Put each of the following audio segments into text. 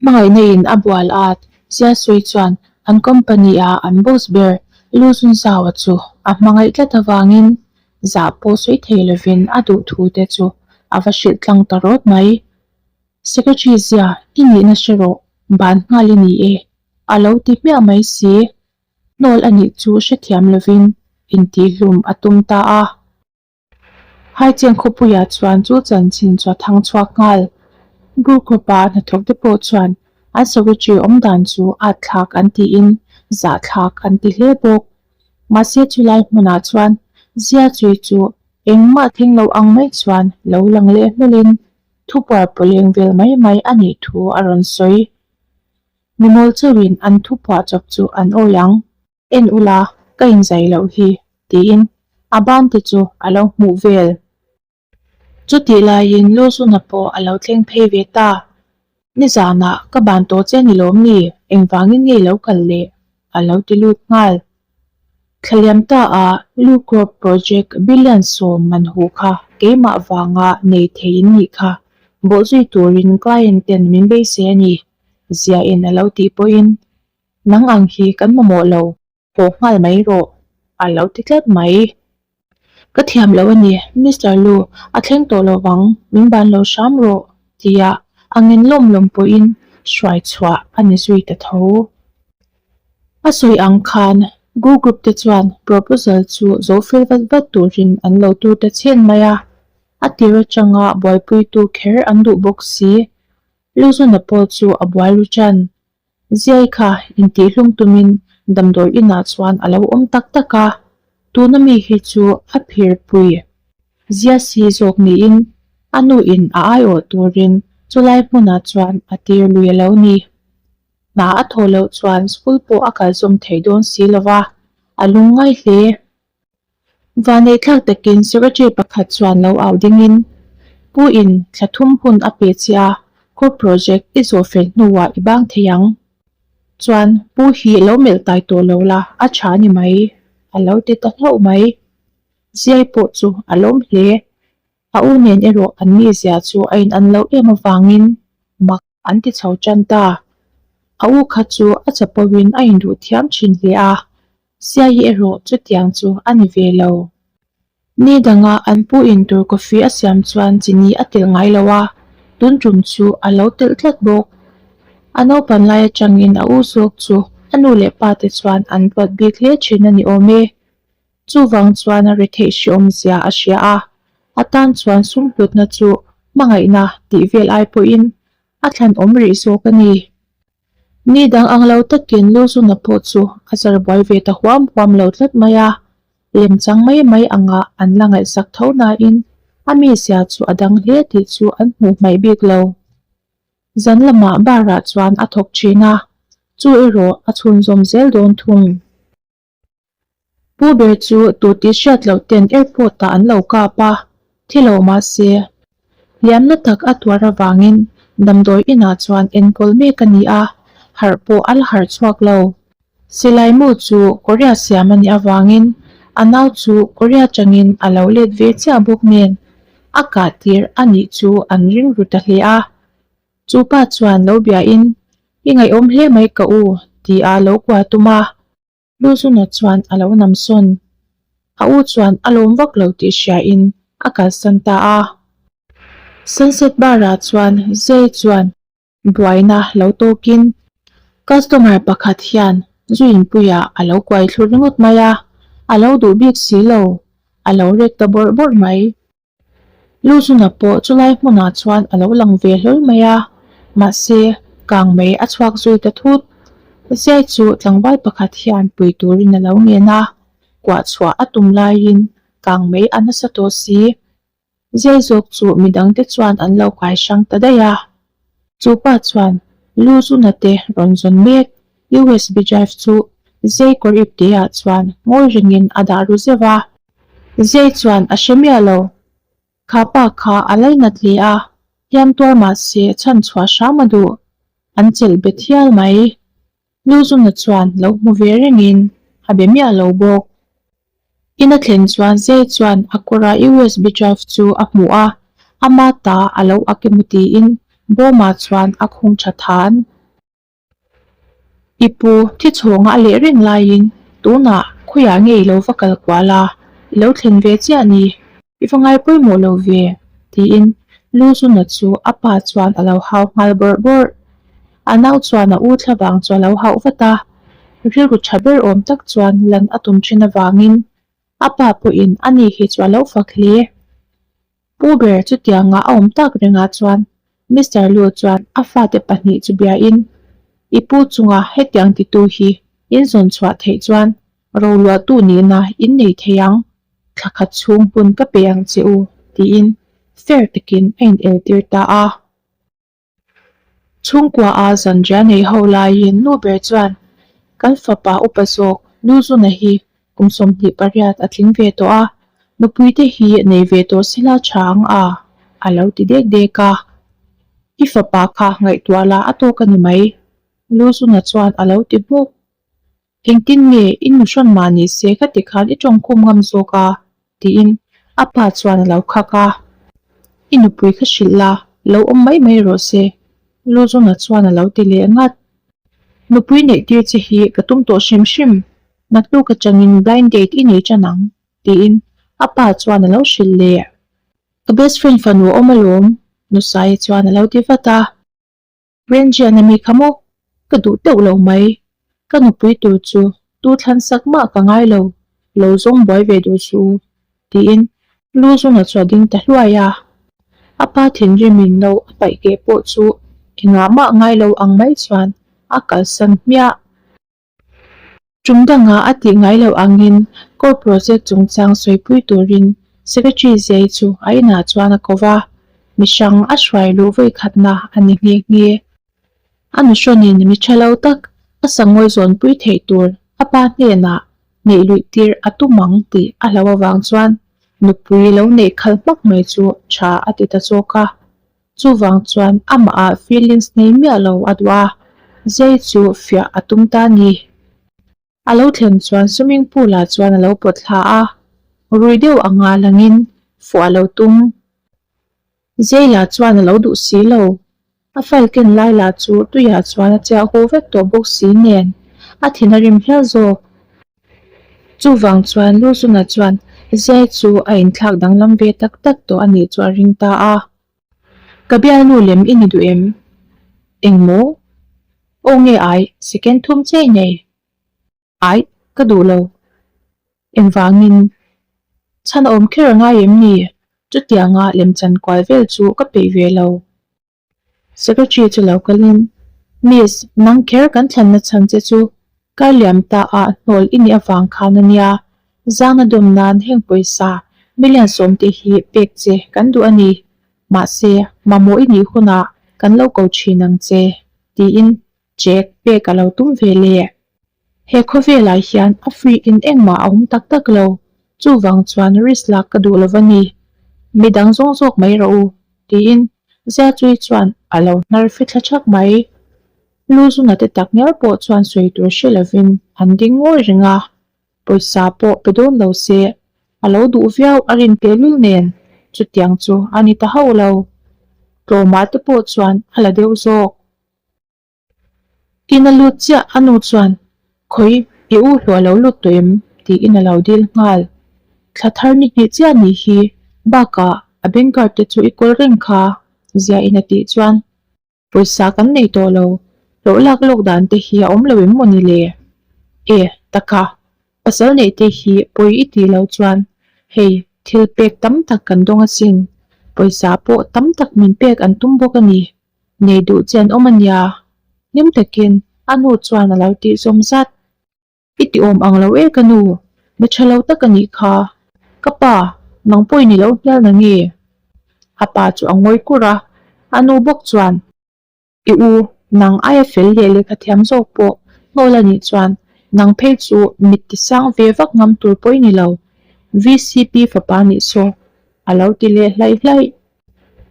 Hmangaihna in a bual at Ziasui chuan an company a an boss ber Lu Zunzau-a chu a hmangaih tlat avangin zah pawh sawi thei lovin a duh thu te chu a va hrilh tlang ta rawt mai. Secretary zia i nihna hre rawh, ban nghal i ni e, a lo ti hmiah mai si. Hnawl a nih chu hrethiam lovin intihhlum a tum ta a. Haicheng khawpuiah chuan chu chanchin chu a thang chhuak nghal. Gurkhawpa hnathawk te pawh chuan an secretary awm dan chu at thlak an tiin zah thlak an ti hle bawk. Mahse chulai hmunah chuan Zia Chui chu engmah thleng lo ang mai chuan lo lang leh hlawlin thupuar pawleng vel mai mai a nih thu a rawn sawi. Mimawl chauhin an thupuah chawp chu an awi ang. En ula, ka inzai loh hi, tiin a ban te chu a lo hmuh vel. Chutih laiin Luzuna pawh a lo thleng phei ve ta. Nizanah ka ban tawh che ni lawm ni, engvangin nge i lo kal le? a lo ti lut nghal. Thlaliam ta a Lu Crop Project billion 10 man huh kha keimah vanga nei thei in nih kha, bawhzui turin client ten min beisei a ni, Ziain a lo tih pawhin Nang ang hi kan mamawh lo, haw nghal mai rawh, a lo ti tlat mai. Ka thiam lo a ni, Mister Lu, a thleng tawh lo vang, min ban lo hram rawh, tia a ngen lawm lawm pawhin hruai chhuah a ni zui ta tho. A sawi ang khan Gu Group te chuan proposal chu zo fel vat vat turin an lo tur ta chhen mai a, a tir atanga buaipuitu kher an duh bawk si. Luzona pawh chu a buai ru tan. Ziai kha intihhlum tumin damdawi inah chuan a lo awm tak tak a, tuna mi hi chu a phirpui zia si zawk niin a nuin a aiawh turin chulai hmunah chuan a tir lui a lo ni. Hna a thawh loh chuan school pawh a kalzawm thei dawn si lova, a lungngai hle. Vaneihthlak takin secretary pakhat chuan lo au dingin, Pu in thla thum hun a pe che a, khaw project i zawh fel hnuah i bang thei ang. Chuan Pu hi lo melh tai tawh lo la, a tha ni mai, a lo ti ta hlauh mai. Ziai pawh chu a lawm hle. A u nen erawh an mizia chu a inan loh em avangin mak An ti chho tan ta. A u kha chu a chapo in a induh thiam thin hle a, Siaii erawh chutiang chu a ni ve lo. Ni danga an pu in tur coffee a siam chuan chini a telh ngai lo a, tun tum chu a lo telh tlat bawk. A naupan lai atangin a u zawk chu a nu leh pa te chuan an duat bik hle thin a ni awm e. Chuvang chuan a retheih hreawmzia a hria a, a tan chuan sum hlutna chu hmangaihna tih vel ai pawhin a thlan awm rih zawk a ni. Ni dang ang lo takin Luzuna pawh chu a zar buai ve ta huam huam lo tlat mai a, lemchang mai mai anga an la ngaihsak tho nain a mizia chu a dang hle tih chu an hmuh hmaih bik lo. Zan lamah bar-ah chuan a thawk thin a, chu erawh a chhunzawm zel dawn thung. Pu ber chu tu tih hriat loh ten airport ah an lo kap a, thi lo mahse hliamna tak a tuar avangin damdawi inah chuan enkawl mek a ni a, harh pawh a la harh chhuak lo. Silai mu chu Korea siam a nih avangin a nau chu Korea tangin a lo let ve chiah bawk nen a kah tir a nih chu an ring ru ta hle a. Chu pa chuan lo biain, I ngaihawm hle mai ka u, ti a lo kua tum a. Luzuna chuan a lo nam sawn. A u chuan a lawm vak lo tih hriain a kalsan ta a. Sunset Bar-ah chuan Zay chuan buaina lo tawkin customer pakhat hian zu inpuiah a lo kuai thlu ringawt mai a, a lo duh bik si lo, a lo rek ta bawrh bawrh mai. Luzuna pawh chulai hmunah chuan a lo lang ve hlawl mai a, mahse, kang mai a chhuak zui ta thut. Ziai chu tlangval pakhat hian pui turin a lo ngen a, kuah chhuah a tum laiin kang mai a nasa tawh si. Ziai zawk chu midangte chuan an lo kai hrang ta daih a. Chu pa chuan Luzuna te rawn zawn mek USB drive chu Zai kawr ipte ah chuan ngawi rengin a dah ru zeuh a. Zai chuan a hre miah lo. Kha pa kha a lainat hle a, hliam tuar mah se chhan chhuah hram a duh. An chelh bet hial mai. Luzuna chuan lo hmu ve rengin a be miah lo bawk. In a thlen chuan Zai chuan a kawra USB drive chu a hmu a, ama ta a lo ak emaw tiin bawmah chuan a khung tha than. I pu thi chhawnga a leh reng laiin tunah khawiah nge i lo va kal kual a, i lo thlen ve chiah ni? I va ngai pawimawh lo ve, tiin Luzuna chu a pa chuan a lo hau nghal bawrh bawrh. A nau chuan a u thla vang chu a lo hauh vat a, rilru tha ber awm tak chuan lan a tum thin avangin a pa pawhin ani hi chu a lo fak hle. Pu ber chutianga a awm tak rengah chuan Mister Lu chuan a fate pahnih chu biain, I pu chunga hetiang titu hi in zawn chhuah theih chuan roluahtu nihna in nei thei ang, thla khat chhung hun ka pe ang che u, tiin fair takin a ineltir ta a. Chhungkua a zanriah nei ho laiin nu ber chuan kan fapa upa zawk Luzuna hi kum 28 a tling ve tawh a, nupuite hi nei ve tawh sela tha ang a, a lo ti dek dek a. I fapa kha ngaihtuah la a tawk a ni mai, Luzuna chuan a lo ti hmuk. Engtin nge i nu hrawn mah ni se ka ti khan i tawngkhum ngam zawk a? tiin a pa chuan a lo khak a. I nupui kha hrilh la, lo awm mai mai rawh se, Luzuna chuan a lo ti leh ngat. Nupui neih tir che hi ka tum tawh hrim hrim, naktuk atangin blind date i nei tan ang, tiin a pa chuan a lo hrilh leh. Ka best friend fanu a awm alawm, Nusaia chuan a lo ti vat a. Renjian a mi kha maw? Ka duh teuh lo mai. Ka nupui tur chu tu thlan sak mah ka ngai lo, lo zawng buai ve duh chu, tiin Luzuna chu a ding ta hluai a. A pa thinrimin no a paih keh pawh chu engah mah ngai lo ang mai chuan a kalsan hmiah. Tum dangah a tih ngai loh angin Core Project chungchang sawipui turin Secretary Zai chu a inah chuan a ko va, mihrang a hruai luh vawikhatna a ni nghe nghe. A nuhrawnin mi tha lo tak a sangawi zawnpui theih tur a pa hnenah neih luih tir a tum ang tih a hlauh avang chuan nupui lo neih khalh hmak mai chu tha a ti ta zawk a. Chuvang chuan amah ah feelings nei miah lo a duh a, zai chu fiah a tum ta ni. A lo thlen chuan swimming pool ah chuan a lo pawt thla a, rui deuh anga langin fuh a lo tum. Zai lah chuan a lo duh si lo, a file ken lai lah chu tuiah chuan a chiah hu vek tawh bawk si nen a thin a rim hial zawk. Chuvang chuan Luzuna chuan Zai chu a inthlak danglam ve tak tak tawh a nih chu a ring ta a. Ka bialnu lem i ni duh em? Eng maw? Aw nge ai, second thum che i nei. Ai, ka duh lo. Engvangin? Chhan a awm kher a ngai em ni? Chutianga lemchan kual vel chu ka peih ve lo. Secretary chu lo kalin, Miss, nang kher kan thlanna chhan che chu kar liam ta ah hnawl i nih avang khan a nia, zangna dawm nan heng pawisa million sawmte hi pek che kan duh a ni, mahse mamawh i nih hunah kan lo ko thin ang che, tiin check pek a lo tum ve leh. He khawvelah hian a free in engmah a awm tak tak lo, chuvang chuan risk lak ka duh lo va ni. Midang zawng zawk mai rawh u, tiin Ziachui chuan a lo hnar fe thla thak mai. Luzuna te tak ngial pawh chuan sawi tur hre lovin an ding ngawi reng a, pawisa pawh pe dawn lo se a lo duh viau a rin tehlul nen chutiang chu a ni ta hauh lo. Tlawmah te pawh chuan a la deuh zawk. In a lut chiah a nu chuan, Khawi, i u hlawh a lo lut tawh em? tiin a lo dil nghal. Thla thar ni hnih chiah nih hi, bakah a bank card te chu i kawl reng kha, Ziain a tih chuan, Pawisa kan nei tawh lo, hlawh lak lawk dan te hi a awm lo em maw ni le? E, taka, pasal neih te hi pawi i tih loh chuan hei thil pek tam tak kan dawng asin, pawisa pawh tam tak min pek an tum bawk a ni. Nei duh che an awm a nia. Hlim takin a nu chuan a lo tih zawm zat. I ti awm ang lo e ka nu, mi tha lo tak a nih kha. Ka pa, nang pawh i ni lo hmel na nge? A pa chu a ngawi kur a, a nu bawk chuan, I u, nang aia fel leh lehkha thiam zawk pawh hnawl a nih chuan nang phei chu mit ti sang ve vak ngam tur pawh i ni lo, VCP fapa nih saw, a lo ti leh hlaih hlaih.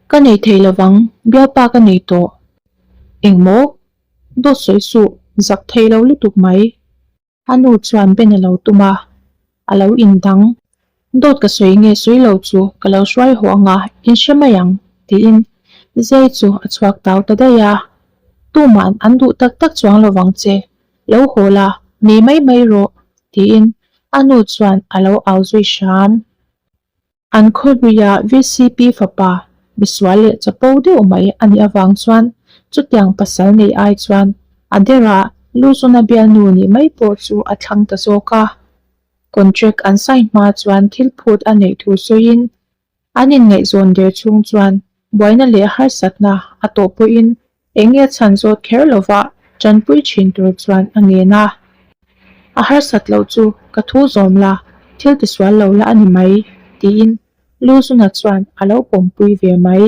Ka nei thei lovang, bialpa ka nei tawh. Engmaw? Dawt sawi suh, zak thei lo lutuk mai. A nu chuan Ben a lo tum a, a lo indang. Dawt ka sawi nge sawi lo chu ka lo hruai haw anga in hre mai ang, tiin Zai chu a chhuak tau ta daih a. Tuma'n an duh tak tak chuang lovang che. Lo haw la, nei mai mai rawh, tiin a nu chuan a lo au zui hram. An khawhluia VCP fapa misual leh chapo deuh mai a nih avang chuan chutiang pasal nei ai chuan a dera Luzona bialnu nih mai pawh chu a thlang ta zawk a. Contract an sign hma chuan thil phut a neih thu sawiin an inngaihzawn der chhung chuan buaina leh harsatna a tawh pawhin Eng nge chhan zawt kher lova tanpui thin tur chuan a ngen a. A harsat loh chu ka thu zawm la, thil tisual lo la a ni mai, tiin Luzuna chuan a lo pawmpui ve mai.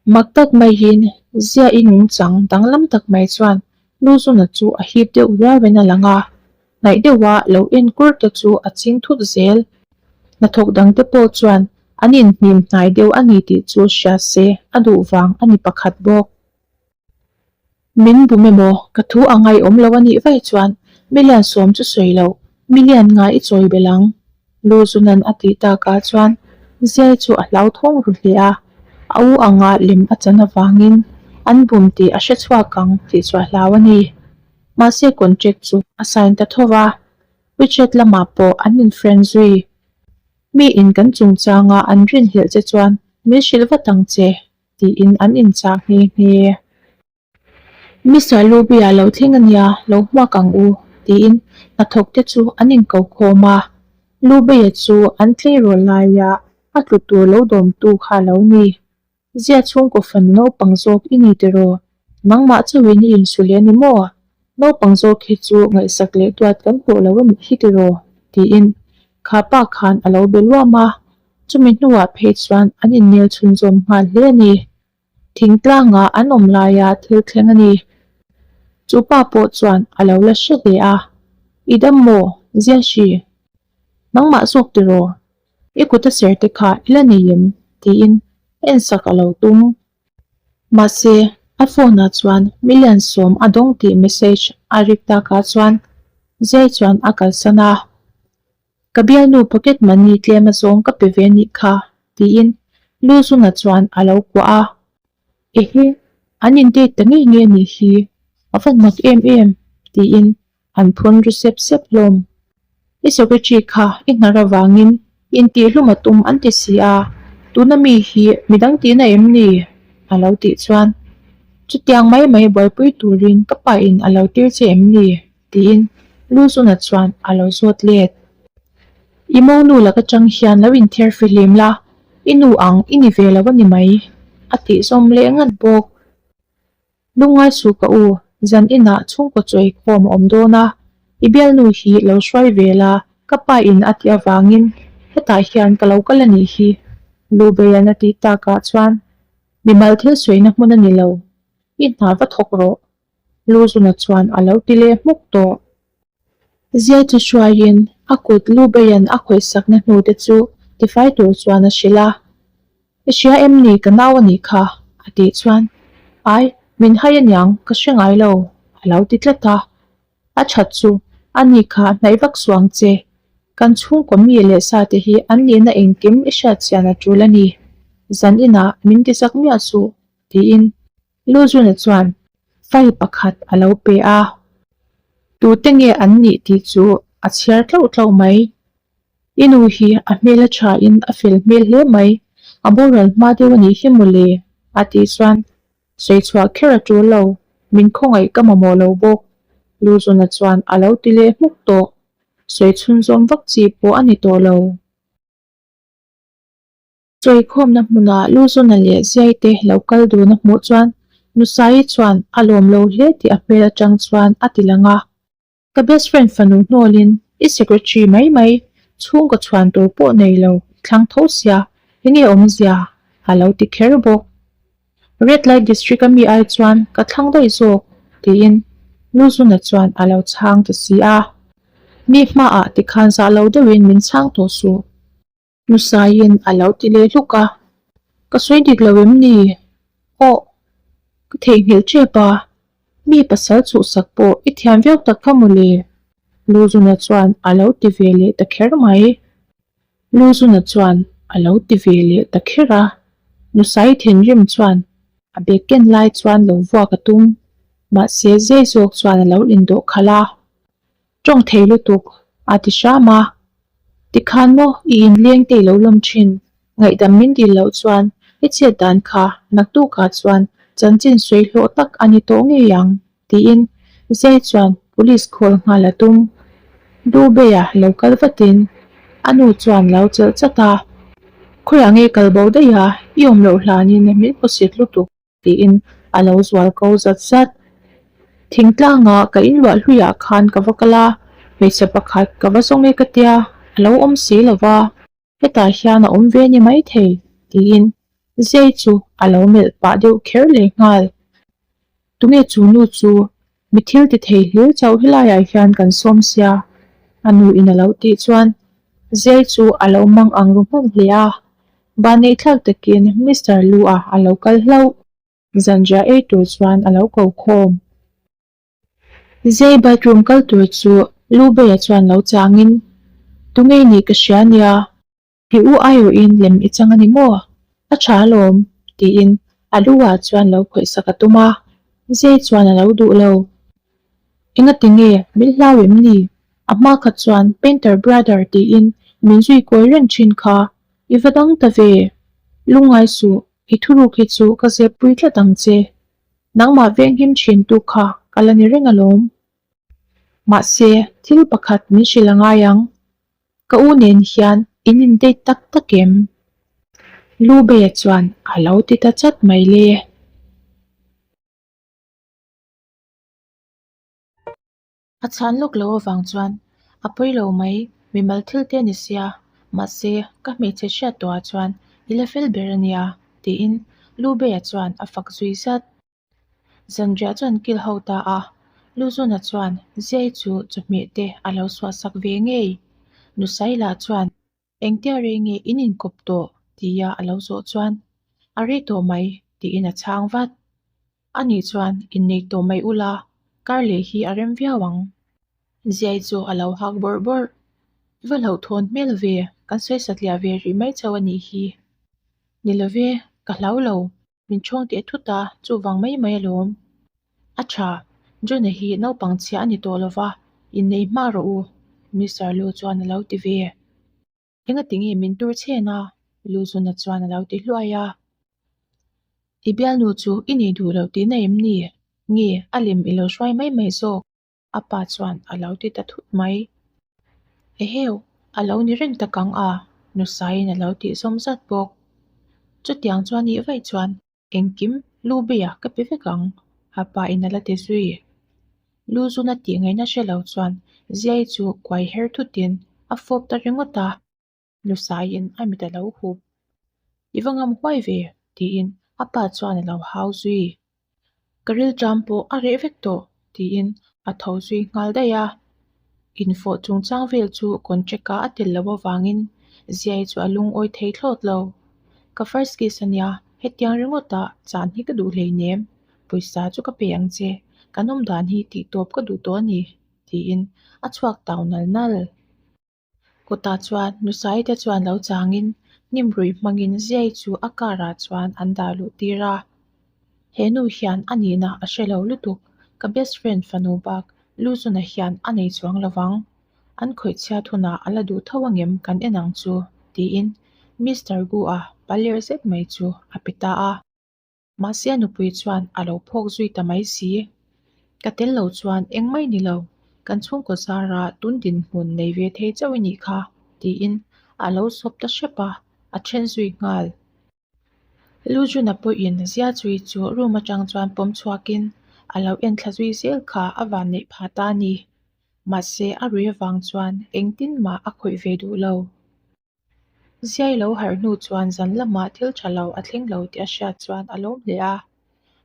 Mak tak maiin Zia-i nungchang danglam tak mai chuan Luzuna chu a hip deuh riauin a lang a, hnaih deuha lo enkur te chu a ching thut zel. Hnathawk dangte pawh chuan an inhnim hnai deuh a ni tih chu hria se a duh vang a ni pakhat bawk. Min bum emaw ka thu a ngaihawm lo a nih vaih chuan million sawm chu sawi loh, million nga i chawi belh ang. Lu Zunan a tih takah chuan Ziai chu a hlauthawng ru hle a, a u anga lem a chan avangin an bum tih a hre chhuak ang tih chu a hlau a ni. Mahse contract chu a sign ta tho va, WeChat lamah pawh an in friend zui. Mi in kan chungchanga an rinhlelh che chuan min hrilh vat ang che tiin an inchah nghe nghe. Mister Luby-a lo thleng a nia, lo hmuak ang u tiin hnathawk te chu an inko khawm a. Luby-a chu an tleirawl laia a tlu tur lo dawmtu kha a lo ni. Zia chhungkaw fanu naupang zawk i ni tiraw? Nangmah chauhin i insulh e ni maw? Naupang zawk hi chu ngaihsak leh duat kan hlawh lo a nih hi tiraw? tiin kha pa khan a lo be luam a, chumi hnuah phei chuan an innel chhunzawm nghal hle a ni. Thingtlangah an awm laia thil thleng a ni. Chu pa pawh chuan a lo la hre hle a, I dam maw? Ziashi. Nangmah zawk tiraw? I kut a ser te kha i la nei em? tiin ensak a lo tum. Mahse, a phone ah chuan million sawm a dawng tih message a rik takah chuan Zai chuan a kalsan a. Ka bialnu pocket money tlem azawng ka pe ve nih kha, tiin Luzuna chuan a lo kuah a. Ehe, an in date ta ngei nge nih hi, a van mak em em, tiin An phun ri sep sep hlawm. I secretary kha i hnar avangin intihhlum a tum an ti si a, tuna mi hi midang tihna em ni? A lo tih chuan, Chutiang mai mai buaipui turin ka pain a lo tir che em ni? tiin Luzuna chuan a lo zawt let. I monu lak atang hian lo inthiar fihlim la, i nu ang i ni ve lo a ni mai, a tih zawm leh ngat bawk. Lungngai suh ka u, zan inah chhungkaw chawi khawm a awm dawn a, i bialnu hi lo hruai ve la, ka pa in a tih avangin hetah hian ka lo kal a nih hi, Lubeian a tih takah chuan mimal thil sawina hmun a ni lo, i hna va thawk rawh, Luzuna chuan a lo ti leh hmuk tawh. Zia chu hruaiin a kut Lubeian a khawihsakna hnute chu tifai tur chuan a hrilh a. I hria em ni ka nau a nih kha? a tih chuan, Ai, min hai aniang, ka hre ngai lo, a lo ti tlat a. A that chu, a ni kha hnaih vak suang che. Kan chhungkaw mi leh sa te hi an nihna engkim i hriat chian a tul a ni. Zan inah min ti zak miah suh, tiin Luzuna chuan file pakhat a lo pe a. Tute nge an nih tih chu a chhiar tlauh tlauh mai. I nu hi a hmel a tha in a fel hmel hle mai, a boral hma deuh a nih hi mawle, a tih chuan sawi chhuah kher a tul lo, min khawngaih ka mamawh lo bawk, Luzuna chuan a lo ti leh hmuk tawh, sawi chhunzawm vak chi pawh a ni tawh lo. Sawikhawmna hmunah Luzuna leh Ziaite lo kal dun a hmuh chuan Nusaii chuan a lawm lo hle tih a hmel atang chuan a ti lang a. Ka best friend fanu hnawlin i secretary mai mai chhungkaw chhuan tur pawh nei lo i thlang tho sia enge awmzia a lo ti kher bawk. Red light district a mi ai chuan ka thlang daih zawk tiin Luzuna chuan a lo chhang ta si a. Mi hmaah tikhan zah lo deuhin min chhang tawh suh. Nusaiin a lo ti leh hluk a, Ka sawi dik lo em ni? Aw, ka theihnghilh tep a, mi pasal chhuhsak pawh i thiam viau tak kha mawle? Luzuna chuan a lo ti ve leh ta kher mai. Luzuna chuan a lo ti ve leh ta kher a, Nusai thinrim chuan a bag ken lai chuan lo vuak a tum. Mahse zai zawk chuan a lo indawh khalh a, Tawng thei lutuk a ti hram a. Tikhan maw i inleng te i lo lawm thin, ngaihdam min dil loh chuan i chhiat dan kha naktukah chuan chanchin sawi hlawh tak a ni tawh ngei ang tiin Zai chuan police call nghal a tum. Dubeia lo kal vatin a nu chuan lo chelh chat a, Khawiah nge kal bo daih a, i awm loh hlanin min hmusit lutuk. Tiin a lo zual ko zat zat. Thingtlanga ka inluah hluiah khan ka va kal a, hmeichhe pakhat ka va zawng e ka tia, a lo awm si lo va, hetah hian a awm ve ni maithei tiin Zai chu a lo melh pah deuh kher leh nghal. Tunge chu nu chu mi thil ti thei hlir chauh helaiah hian kan sawm sia a nu in a lo tih chuan Zai chu a lo mang ang ru hman hle a. Vanneih thlak takin Mister Lu-a a lo kal hlauh. Zanriah ei tur chuan a lo ko khawm. Zai bathroom kal tur chu Lu Beia chuan lo changin, Tunge nih ka hria nia, i u aiawhin lem i chang a ni maw? A tha alawm, tiin a lu-ah chuan lo khawih sak a tum a, Zai chuan a lo duh lo. Engati nge min hlau em ni? A hma kha chuan Painter Brother tiin min zui kawi reng thin kha. I va dang ta ve. Lungngai suh, i thuruk hi chu ka zep pui tlat ang che. Nangmah venghim thin tu kha ka la ni reng alawm. Mahse, thil pakhat min hrilh a ngai ang. Ka u nen hian in in date tak tak em? Lubeia chuan a lo ti ta chat mai le. A chhan lawk lo avang chuan a pawi lo mai, mimal thil te a ni sia, mahse ka hmeichhe hriat tawhah chuan i la fel ber a nia tiin Lubeia chuan a fak zui zat. Zanriah chuan kil ho ta a, Luzuna chuan Ziai chu chawhmeh te a lo suah sak ve ngei. Nusaila chuan Engtia rei nge in inkawp tawh? tia a lo zawh chuan A rei tawh mai tiin a chhang vat. Anih chuan innei tawh mai ula, kar leh hi a rem viau ang. Ziai chu a lo hak bawrh bawrh. I va hlauhthawn hmel ve, kan sawi satliah ve rih mai chauh a nih hi. Ni love, ka hlau lo, min chhawng teh thut a, chuvang mai mai alawm. A tha, John-a hi naupang chhia a ni tawh lova, innei hma rawh u, Mister Lu chuan a lo ti ve. Engati nge min tur chhen a? Luzuna chuan a lo ti hluai a. I bialnu chu i nei duh lo tihna em ni? Nge a lem i lo hruai mai mai zawk? A pa chuan a lo ti ta thut mai. Eheu, a lo ni reng tak ang a, Nusaiin a lo tih zawm zat bawk. Chutiang chuan nih vaih chuan Engkim lu beia ka pe vek ang, a pa in a la ti zui. Lu zuna tih ngaihna hre lo chuan Ziai chu kuai her thutin a fawp ta ringawt a, Lusaiin a mit a lo hup. I va ngam huai ve, tiin a pa chuan a lo hau zui. Ka rilṭam pawh a reh vek tawh, tiin a tho zui nghal daih a. Infawh chungchang vel chu contract-a a tel loh avangin Ziai chu a lungawi thei thlawt lo. Ka first kiss a nia, hetiang ringawtah chan hi ka duh hleinem, pawisa chu ka pe ang che, kan awm dan hi tihtawp ka duh tawh a ni, tiin a chhuak tau nal nal. Kawtah chuan Nusaite te chuan lo changin hnim ruih hmangin Ziai chu a car ah chuan an dah luh tir a. He nu hian a nihna a hre lo lutuk, ka best friend fanu bak Luzuna hian a nei chuang lo vang. An khawih chhiat hunah a la duh tho angem kan en ang chu tiin Mister Gu-a paler zet mai chu a pe ta a. Mahse a nupui chuan a lo phawk zui ta mai si. Ka tel lo chuan eng mai ni lo, kan chhungkaw zara tun dinhmun nei ve thei chauh i nih kha, tiin a lo sawp ta hrep a, a then zui nghal. Lujuna pawhin Ziachui chu room atang chuan pawm chhuakin a lo en thla zui zel kha a vanneih phah ta a ni. Mahse a rui avang chuan engtin mah a khawih ve duh lo. Ziai lo harh hnu chuan zan lamah thil tha lo a thleng lo tih a hriat chuan a lawm hle a.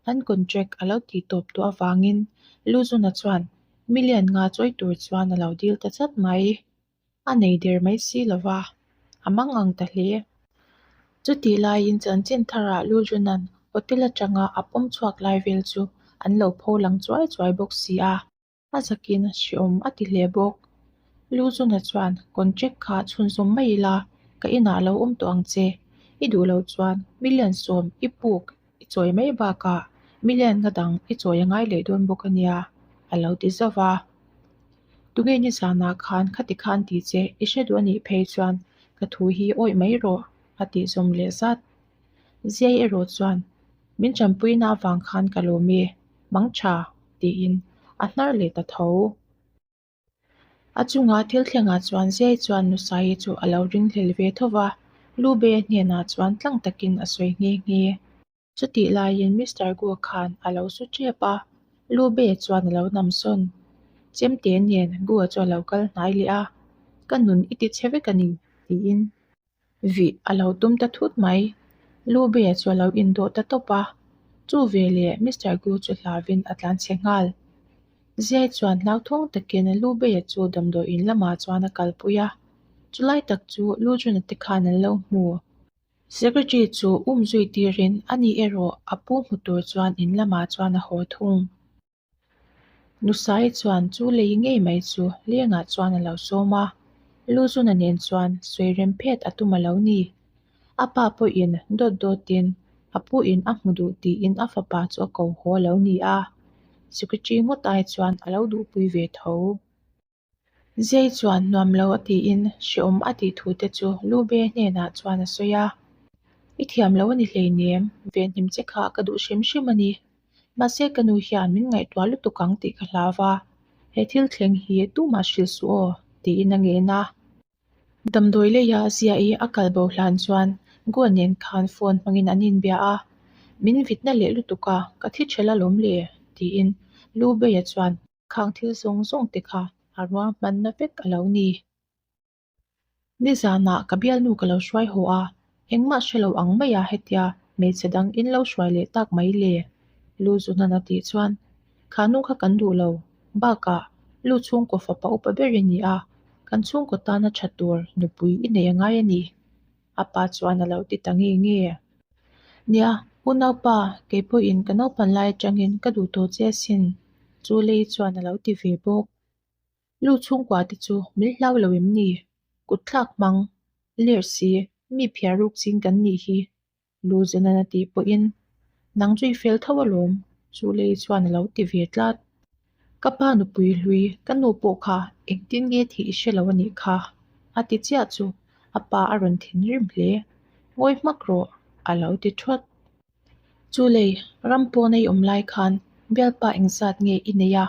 An contract a lo tih tawp tawh avangin Luzuna chuan million nga chawi tur chuan a lo dil ta chat mai. A nei der mai si lo va, a mang ang ta hle. Chutih laiin chanchin tharah Lujuna'n hotel atanga a pawm chhuak lai vel chu an lo pho lang chuai chuai bawk si a. A zakin hreawm a ti hle bawk. Luzuna chuan contract kha chhunzawm mai ila, ka inah lo awm tawh ang che. I duh loh chuan million sawm i puk i chawi mai bakah Million nga dang i chawi a ngai leh dawn bawk a nia, a lo ti zauh va. Tunge nizanah khan khati khan ti che i hre duh a nih phei chuan ka thu hi awih mai rawh, a tih zawm leh zat. Ziai erawh chuan min tanpuina avang khan ka lawm e, mang tha, tiin a hnar leh ta tho. A chunga thil thlengah chuan Ziai chuan Nusaii chu a lo ringhlel ve tho va, Lube hnenah chuan tlang takin a sawi nghe nghe. Chutih laiin Mister Gu khan a lo su tep a, Lube chuan a lo nam sawn. Chemte nen Gu chu a lo kal hnai leh a, Ka nun i ti chhe vek a ni, tiin vih a lo tum ta thut mai. Lube chu a lo indawh ta tawp a, chu veleh Mister Gu chu hlavin a tlanchhe nghal. Ziai chuan hlauthawng takin Lube chu damdawiin lamah chuan a kalpui a, chulai tak chu Lu Jun-a te khan an lo hmu. Secretary chu um zui tirin ani erawh a pu hmu tur chuan in lamah chuan a haw thung. Nusai chuan chu lei ngei mai chu lengah chuan a lo sawm a, Luzuna nen chuan sawi rem phet a tum a lo ni. A pa pawhin dawt dawtin a pu in a hmu duh tiin a fapa chu a ko haw a lo ni a, Secretary ngawt ai chuan a lo duhpui ve tho. Zai chuan nuam lo a tiin hrehawm a tih thu te chu Lube hnenah chuan a sawi a. I thiam lo a ni hleinem, venhim che kha ka duh hrim hrim a ni. Mahse ka nu hian min ngaihtuah lutuk ang tih ka hlau va, he thil thleng hi tumah hrilh suh aw tiin a ngen a. Damdawi leia zia i a kal bo hlan chuan Goa nen khan phone hmangin an inbia a, Min vitna leh lutuk a, ka thi ṭhel alawm le tiin Lube-a chuan Khang thil zawng zawng te kha a ruang hmanna vek a lo ni. Nizanah ka bialnu ka lo hruai haw a, engmah hre lo ang maia hetia hmeichhe dang in lo hruai leh tak mai le? Lu Zunan a tih chuan, Kha nu kha kan duh lo. Bakah, Lu chhungkaw fapa upa ber i ni a, kan chhungkaw tana tha tur nupui i nei a ngai a ni. A pa chuan a lo ti ta nge nge. Nia, unaupa, kei pawhin ka naupan lai atangin ka duh tawh che asin, chu lei chuan a lo ti ve bawk. Lu chhungkua te chu min hlau lo em ni? Kut thlak hmang, ler si, mi phiar ruk ching kan nih hi, Lu Zenan a tih pawhin, Nang chu i fel tho alawm, chu lei chuan a lo ti ve tlat. Ka pa nupui hlui, ka nu pawh kha engtin nge thih i hre lo a nih kha, a ti chiah chu a pa a rawn thinrim hle. Ngawi hmak rawh, a lo ti thawt. Chu lei, ram pawn a i awm lai khan bialpa engzat nge i nei a,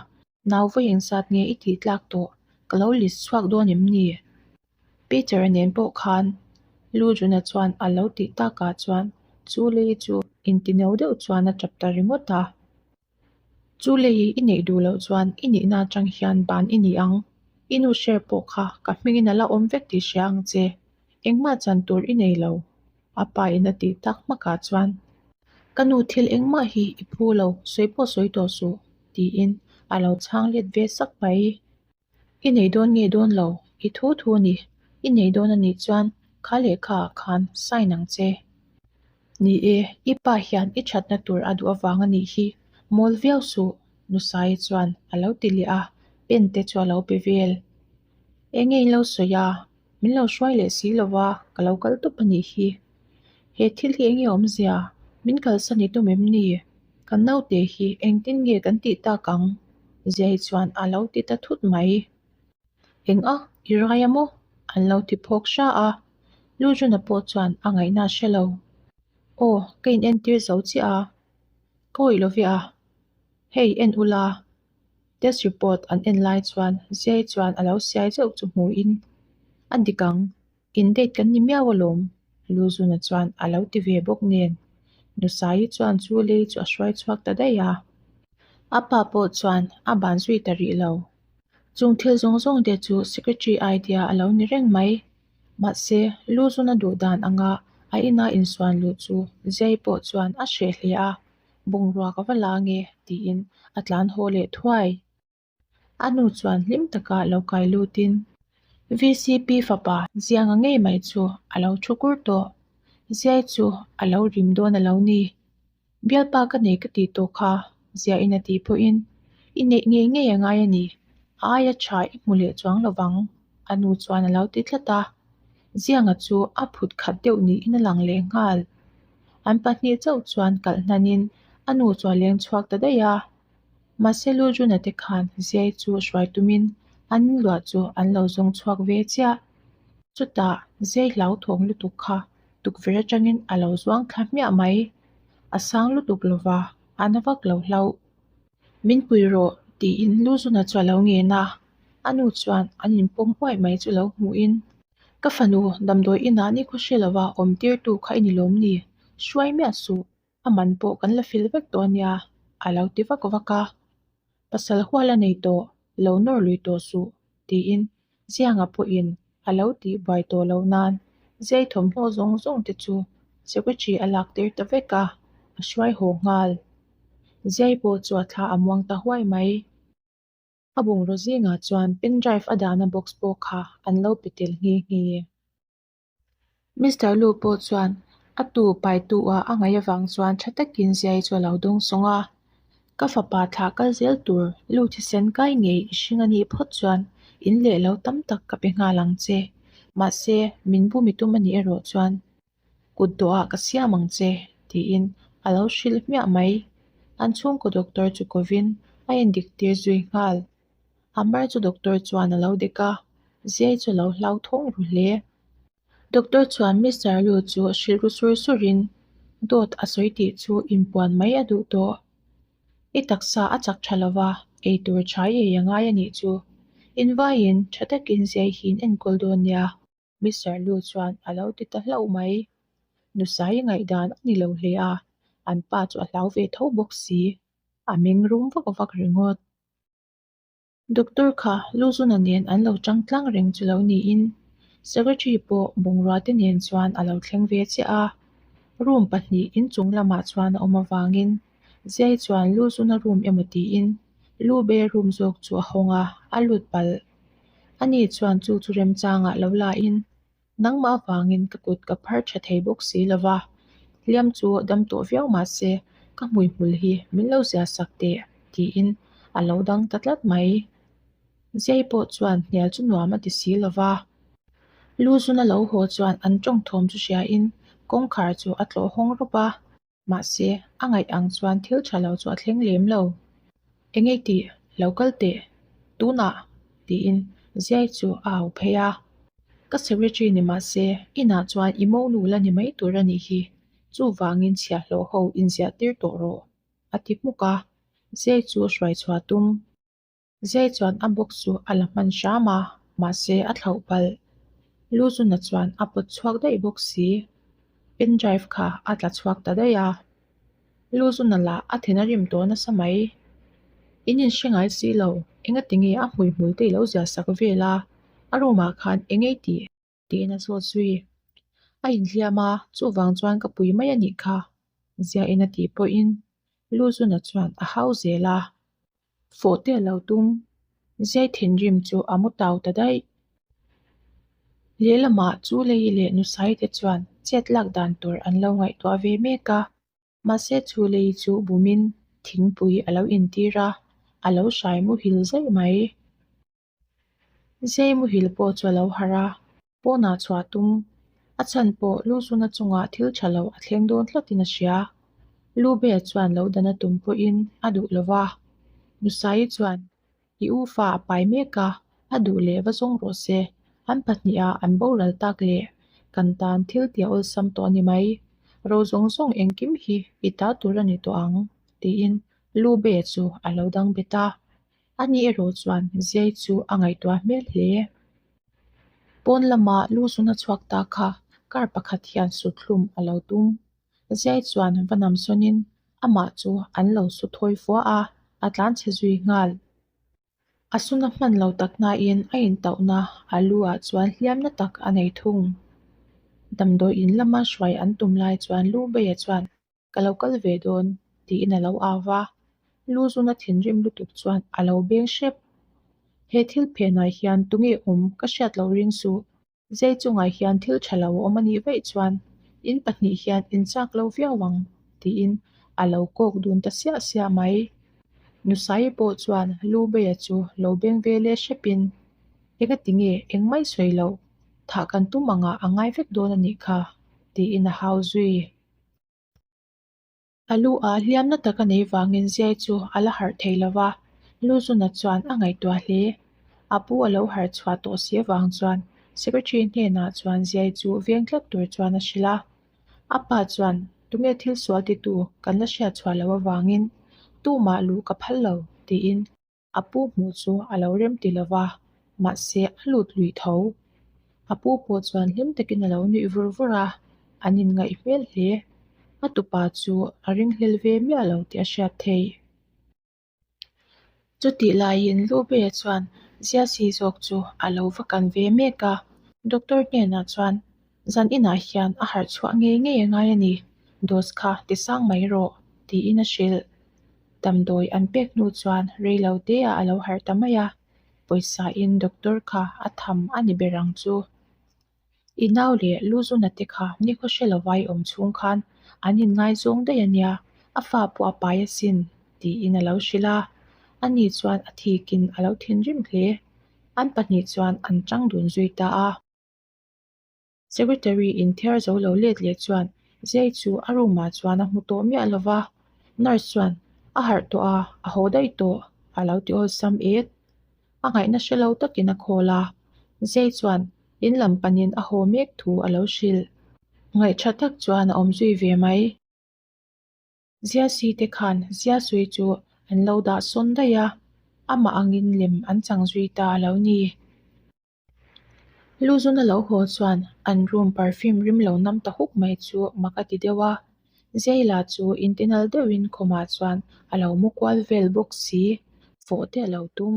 nau vawi engzat nge i tih tlak tawh, ka lo list chhuak dawn em ni? Peter-a nen pawh khan Lu Jun-a chuan a lo tih takah chuan chu lei chu intineu deuh chuan a tap ta ringawt a. Chu lei i neih duh loh chuan i nihna atang hian ban i ni ang. I nu share pawh kha ka hmingin a la awm vek tih hria ang che. Engmah chan tur i nei lo, a pa in a tih tak hmakah chuan ka nu thil engmah hi i phu lo, sawi pawh sawi tawh suh, tiin a lo chhang let ve sak mai. I nei dawn nge dawn lo, i thu thu a ni. I nei dawn a nih chuan kha lehkha ah khan sign ang che. Ni e, i pa hian i thatna tur a duh avang a nih hi, mawl viau suh, Nusai chuan a lo ti leh a, pen te chu a lo pe vel. Enge in lo sawi a, min lo hruai leh si lo va, ka lo kal tawp a nih hi. He thil hi enge awmzia, min kalsan i tum em ni? Kan naute hi engtin nge kan tih tak ang? Ziai chuan a lo ti ta thut mai. Eng a, i rai a maw? An lo ti phawk hra a. Lujuna pawh chuan a ngaihna a hre lo. Aw, ka inentir zo chiah a. Ka awih lo ve a. Hei, en ula. Test report an en lai chuan Ziai chuan a lo siai zeuh chu hmuin a dik ang. In date kan ni miau alawm, Luzuna chuan a lo ti ve bawk nen. Nusaii chuan chu lei chu a hruai chhuak ta daih a. A pa pawh chuan a ban zui ta rih lo. Chung thil zawng zawng te chu secretary idea a lo ni reng mai. Mahse, Luzuna duh dan anga a ina insuan luh chu Zai pawh chuan a hreh hle a, bungrua ka va la nge tiin a tlan haw leh thuai. A nu chuan hlim taka lo kai lutin VCP fapa Zianga ngei mai chu a lo thu kur tawh. Ziai chu a lo rim dawn a lo ni. Bialpa ka nei ka tih tawh kha Ziain a tih pawhin i neih ngei ngei a ngai a ni. A aia tha i hmu leh chuang lo vang a nu chuan a lo ti tlat a. Zianga chu a phut khat deuh niin a lang leh nghal. An pahnih chauh chuan kalh hnanin A nu chu a leng chhuak ta daih a. Mahse Lu Jun-a te khan Ziai chu hruai tumin an inluah chu an lo zawng chhuak ve chiah. Chutah Ziai hlauthawng lutuk kha tukverh atangin a lo zuang thla hmiah mai. A sang lutuk lova, a na vak lo hlauh. Min pui rawh tiin Lu Jun-a chu a lo ngen a. A nu chuan an inpawm huai mai chu lo hmuhin, Ka fanu, damdawi inah nikhaw hre lova awm tirtu kha i ni lawm ni? Hruai miah suh, a man pawh kan la fil vek tawh a nia, a lo ti vak vak a. Pasal hual a nei tawh, lo nawr lui tawh suh, tiin Zianga pawhin a lo tih buai tawh loh nan zai thawmhnaw zawng zawng te chu secretary a lak tir ta vek a, a hruai haw nghal. Zai pawh chu a thla a muang ta huai mai. A bungraw zingah chuan pen drive a dahna box pawh kha an lo pe tel nghe nghe. Mister Lu pawh chuan a tu paitu ah a ngaih avang chuan tha takin Ziai chu a lo dawng sawng a. Ka fapa thlah kal zel tur Lu thisen kai ngei i hring a nih phawt chuan in leh lo tam tak ka pe nghal ang che. Mahse, min bumi tum a nih erawh chuan kut dawhah ka siam ang che tiin a lo hrilh hmiah mai. An chhungkaw doctor chu kovin a indik tir zui nghal. Amar chu doctor chuan a lo dek a, Ziai chu a lo hlauthawng ru hle. Doctor chuan Mister Lu chu hrilh ru sur surin dawt a sawi tih chu inpuan mai a duh tawh. I taksa a chak tha lova, ei tur tha i ei a ngai a nih chu. Invaiin tha takin Ziai hi in enkawl dawn nia. Mister Lu chuan a lo ti ta hlauh mai. Nusai ngaihdan a ni lo hle a, an pa chu a hlau ve tho bawk si. A meng rum vak vak ringawt. Doctor kha Lu Zuna nen an lo chang tlang reng chu lo niin Secretary pawh bungrua te nen chuan a lo thleng ve chiah a. Room pahnih inchung lamah chuan a awm avangin Ziai chuan Lu Zuna room emaw tiin Lu Be room zawk chu a hawng a, a lut palh. Ani chuan chu chu remchangah lo lain Nangmah avangin ka kut ka phar tha thei bawk si lo va, hliam chu dam tawh viau mah se ka hmuihmul hi min lo zia sak teh tiin a lo dang ta tlat mai. Ziai pawh chuan hnial chu nuam a ti si lo va. Lu zuna lo haw chuan an tawng thawm chu hriain kawngkhar chu a tlawh hawng rawp a. Mahse, a ngaih ang chuan thil tha lo chu a thleng lem lo. Eng ei tih? Lo kal teh. Tunah? tiin Ziai chu a au phei a. Ka secretary ni mahse, inah chuan i monu la ni mai tur a nih hi. Chuvangin chhiahhlawh ho inziah tir tawh rawh, a ti hmuk a. Ziai chu hruai chhuah tum. Zai chuan a box chu a la hman hram a, mahse a thlauh palh. Lu Zuna chuan a pawt chhuak daih bawk si. Pen drive kha a tla chhuak ta daih a. Lu Zuna lah a then a rim tawh nasa mai. In inhre ngai si lo, engati nge a hmuihmul te i lo ziah sak vel a, a room ah khan eng ei tih? Tiin a zawt zui. A inhliam a, chuvang chuan ka pui mai a nih kha, Ziain a tih pawhin Lu Zuna chuan a hau zel a. Fawh te a lo tum, Ziai thinrim chu a mu tau ta daih. Lehlamah chu lei leh Nusai te chuan chet lak dan tur an lo ngaihtuah ve mek a. Mahse chu lei chu bumin thingpui a lo intir a, a lo hrai muhil zaih mai. Zai muhil pawh chu a lo harh a, pawnah chhuah tum. A chhan pawh lu zuna chungah thil tha lo a thleng dawn tlatin a hria. Lu be chuan lo dan a tum pawhin a duh lo va. Nusaii chuan, I u fa a pai mek a, a duh leh va zawng rawh se. An pahniha an boral tak leh kan tan thil tia awlsam tawh a ni mai. Ro zawng zawng engkim hi i ta tur a ni tawh ang, tiin Lu be chu a lo dang bet a. Ani erawh chuan Ziai chu a ngaihtuah hmel hle. Pawn lama lu zuna chhuak ta kha car pakhat hian sut hlum a lo tum. Ziai chuan va nam sawnin amah chu an lo su thawi fua a, a tlan chhe zui nghal. A suna hman lo tak nain a intauhna a lu ah chuan hliamna tak a nei thung. Damdawi in lama hruai an tum lai chuan lu beia chuan Ka lo kal ve dawn, tiin a lo au va. Lu zuna thinrim lutuk chuan a lo beng hrep. He thil phenah hian tunge awm ka hriat loh ring suh. Zai chungah hian thil tha lo a awm a nih vaih chuan in pahnih hian in chak lo viau ang, tiin a lo kawk dun ta siah siah mai. Nusaii pawh chuan Lu Beia chu lo beng ve leh hrepin, Engati nge engmai sawi loh, thah kan tum angah a ngai vek dawn a nih kha, tiin a hau zui. A lu ah hliamna tak a nei vangin Ziai chu a la harh thei lo va, Luzuna chuan a ngaihtuah hle. A pu a lo harh chhuah tawh si avang chuan Secretary hnenah chuan Ziai chu veng tlat tur chuan a hrilh a. A pa chuan tunge thil sual titu kan la hriat chhuah loh avangin tumah luh ka phal lo tiin A pu hmuh chu a lo rem ti lo va, mahse a lut lui tho. A pu pawh chuan hlim takin a lo nuih vur vur a, an inngaih hmel hle. A tupa chu a ringhlel ve miah lo tih a hriat theih. Chutih laiin Lubei chuan Ziasi zawk chu a lo va kan ve mek a, doctor hnenah chuan zan inah hian a harh chhuah ngei ngei a ngai a ni, dose kha ti sang mai rawh tiin a hrilh. Damdawi an pek hnu chuan rei lo te ah a lo harh ta mai a, pawisa in doctor kha a tham a ni ber ang chu. I nau leh Luzuna te kha nikhaw hre lo vai awm chhung khan an inngaizawng daih a nia, a fa pawh a pai asin tiin a lo hrilh a, ani chuan a thikin a lo thinrim hle. An pahnih chuan an tang dun zui ta a. Secretary inthiar zo lo let leh chuan Zai chu a room ah chuan a hmu tawh miah lo va, nurse chuan a harh tawh a, a haw daih tawh a lo ti awlsam et. A ngaihna hre lo takin a call a, Zai chuan in lam panin a haw mek thu a lo hrilh. Ngaihṭha tak chuan a awm zui ve mai. Ziasi te khan Ziasui chu an lo dah sawn daih a, amah angin lem an chang zui ta a lo ni. Luzuna lo haw chuan an room perfume rim lo nam ta huk mai chu mak a ti deuh a, Zela chu intinal deuhin khawmah chuan a lo mu kual vel bawk si, fawh te a lo tum.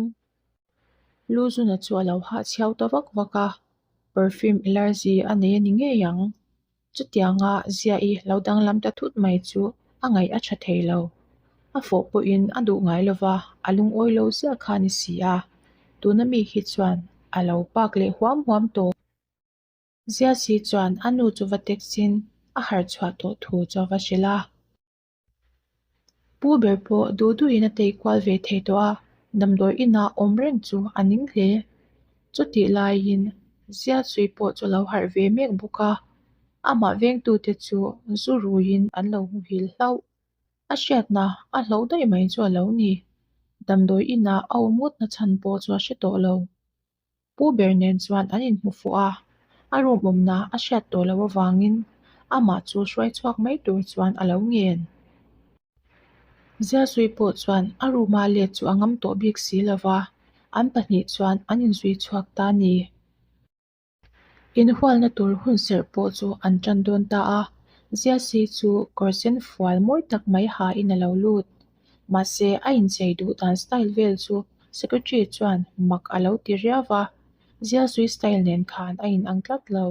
Luzuna chu a lo hahchhiau ta vak vak a, perfume allergy a nei a ni ngei ang. Chutianga ziah-i lo danglam ta thut mai chu a ngaih a tha thei lo. A fawh pawhin a duh ngai lo va, a lungawi lo ziah kha a ni si a. Tuna mi hi chuan a lo pak leh huam huam tawh. Ziasi chuan a nu chu va text-in a harh chhuah tawh thu chu a va hrilh a. Pu ber pawh duh duhin a tei kual ve thei tawh a, damdawi inah awm reng chu a ning hle. Chutih laiin Ziasui pawh chu a lo harh ve mek bawk a, amah vengtute chu zu ruiin an lo muhil hlauh. A hriatna a hloh daih mai chu a lo ni. Damdawi inah a awm ngawtna chhan pawh chu a hre tawh lo. Pu ber nen chuan an inhmu fuh a, a room awmna a hriat tawh loh avangin amah chu hruai chhuak mai tur chuan a lo ngen. Ziasui pawh chuan a room a let chu a ngam tawh bik si lo va, an pahnih chuan an inzui chhuak ta a ni. Inhualna tur hun serh pawh chu an tan dawn ta a, Ziasi chu kawr sen fual mawi tak mai hain a lo lut. Mahse, a inchei duh dan style vel chu Secretary chuan mak a lo ti riau va, Zialsui style nen khan a inang tlat lo.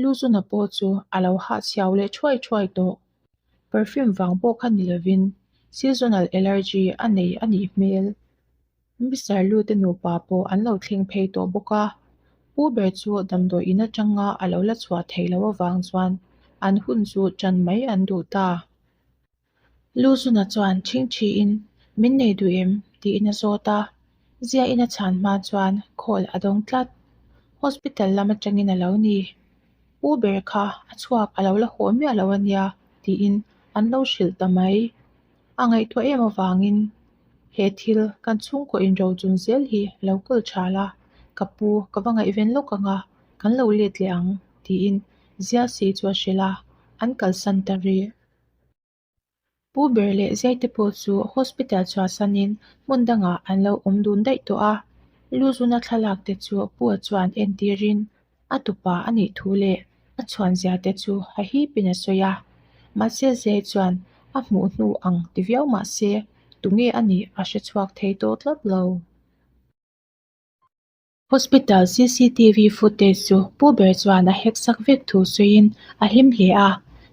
Luzuna pawh chu a lo hahchhiau leh thuai thuai tawh. Perfume vang pawh kha ni lovin seasonal allergy a nei a nih hmel. Mister Lu te nupa pawh an lo thleng phei tawh bawk a, pu ber chu damdawi in atanga a lo la chhuah theih loh avang chuan an hun chu tan mai an duh ta. Luzuna chuan chhingchhiin min nei duh em? tiin a zawt a, Ziain a chhan hma chuan call a dawng tlat. Hospital lam atangin a lo ni. Pu ber kha a chhuak a lo la haw miah lo a nia tiin an lo hrilh ta mai. A ngaihtuah em avangin he thil kan chhungkaw inrochun zel hi lo kawl tha la, ka pu ka va ngaihven lawk ang a, kan lo let leh ang tiin Ziasi chu a hrilh a, an kalsan ta rih. Pu ber leh Zaite pawh chu hospital chhuahsanin hmun dangah an lo awm dun daih tawh a, Luzuna thlalak te chu Pu-a chuan entirin a tupa a nih thu leh a chhuanzia te chu a hipin a sawi a. Mahse Zai chuan a hmuh hnu ang ti viau mahse tunge a nih a hre chhuak thei tawh tlat lo. Hospital cctv footage chu pu ber chuan a hack sak vek thu sawiin a hlim hle a,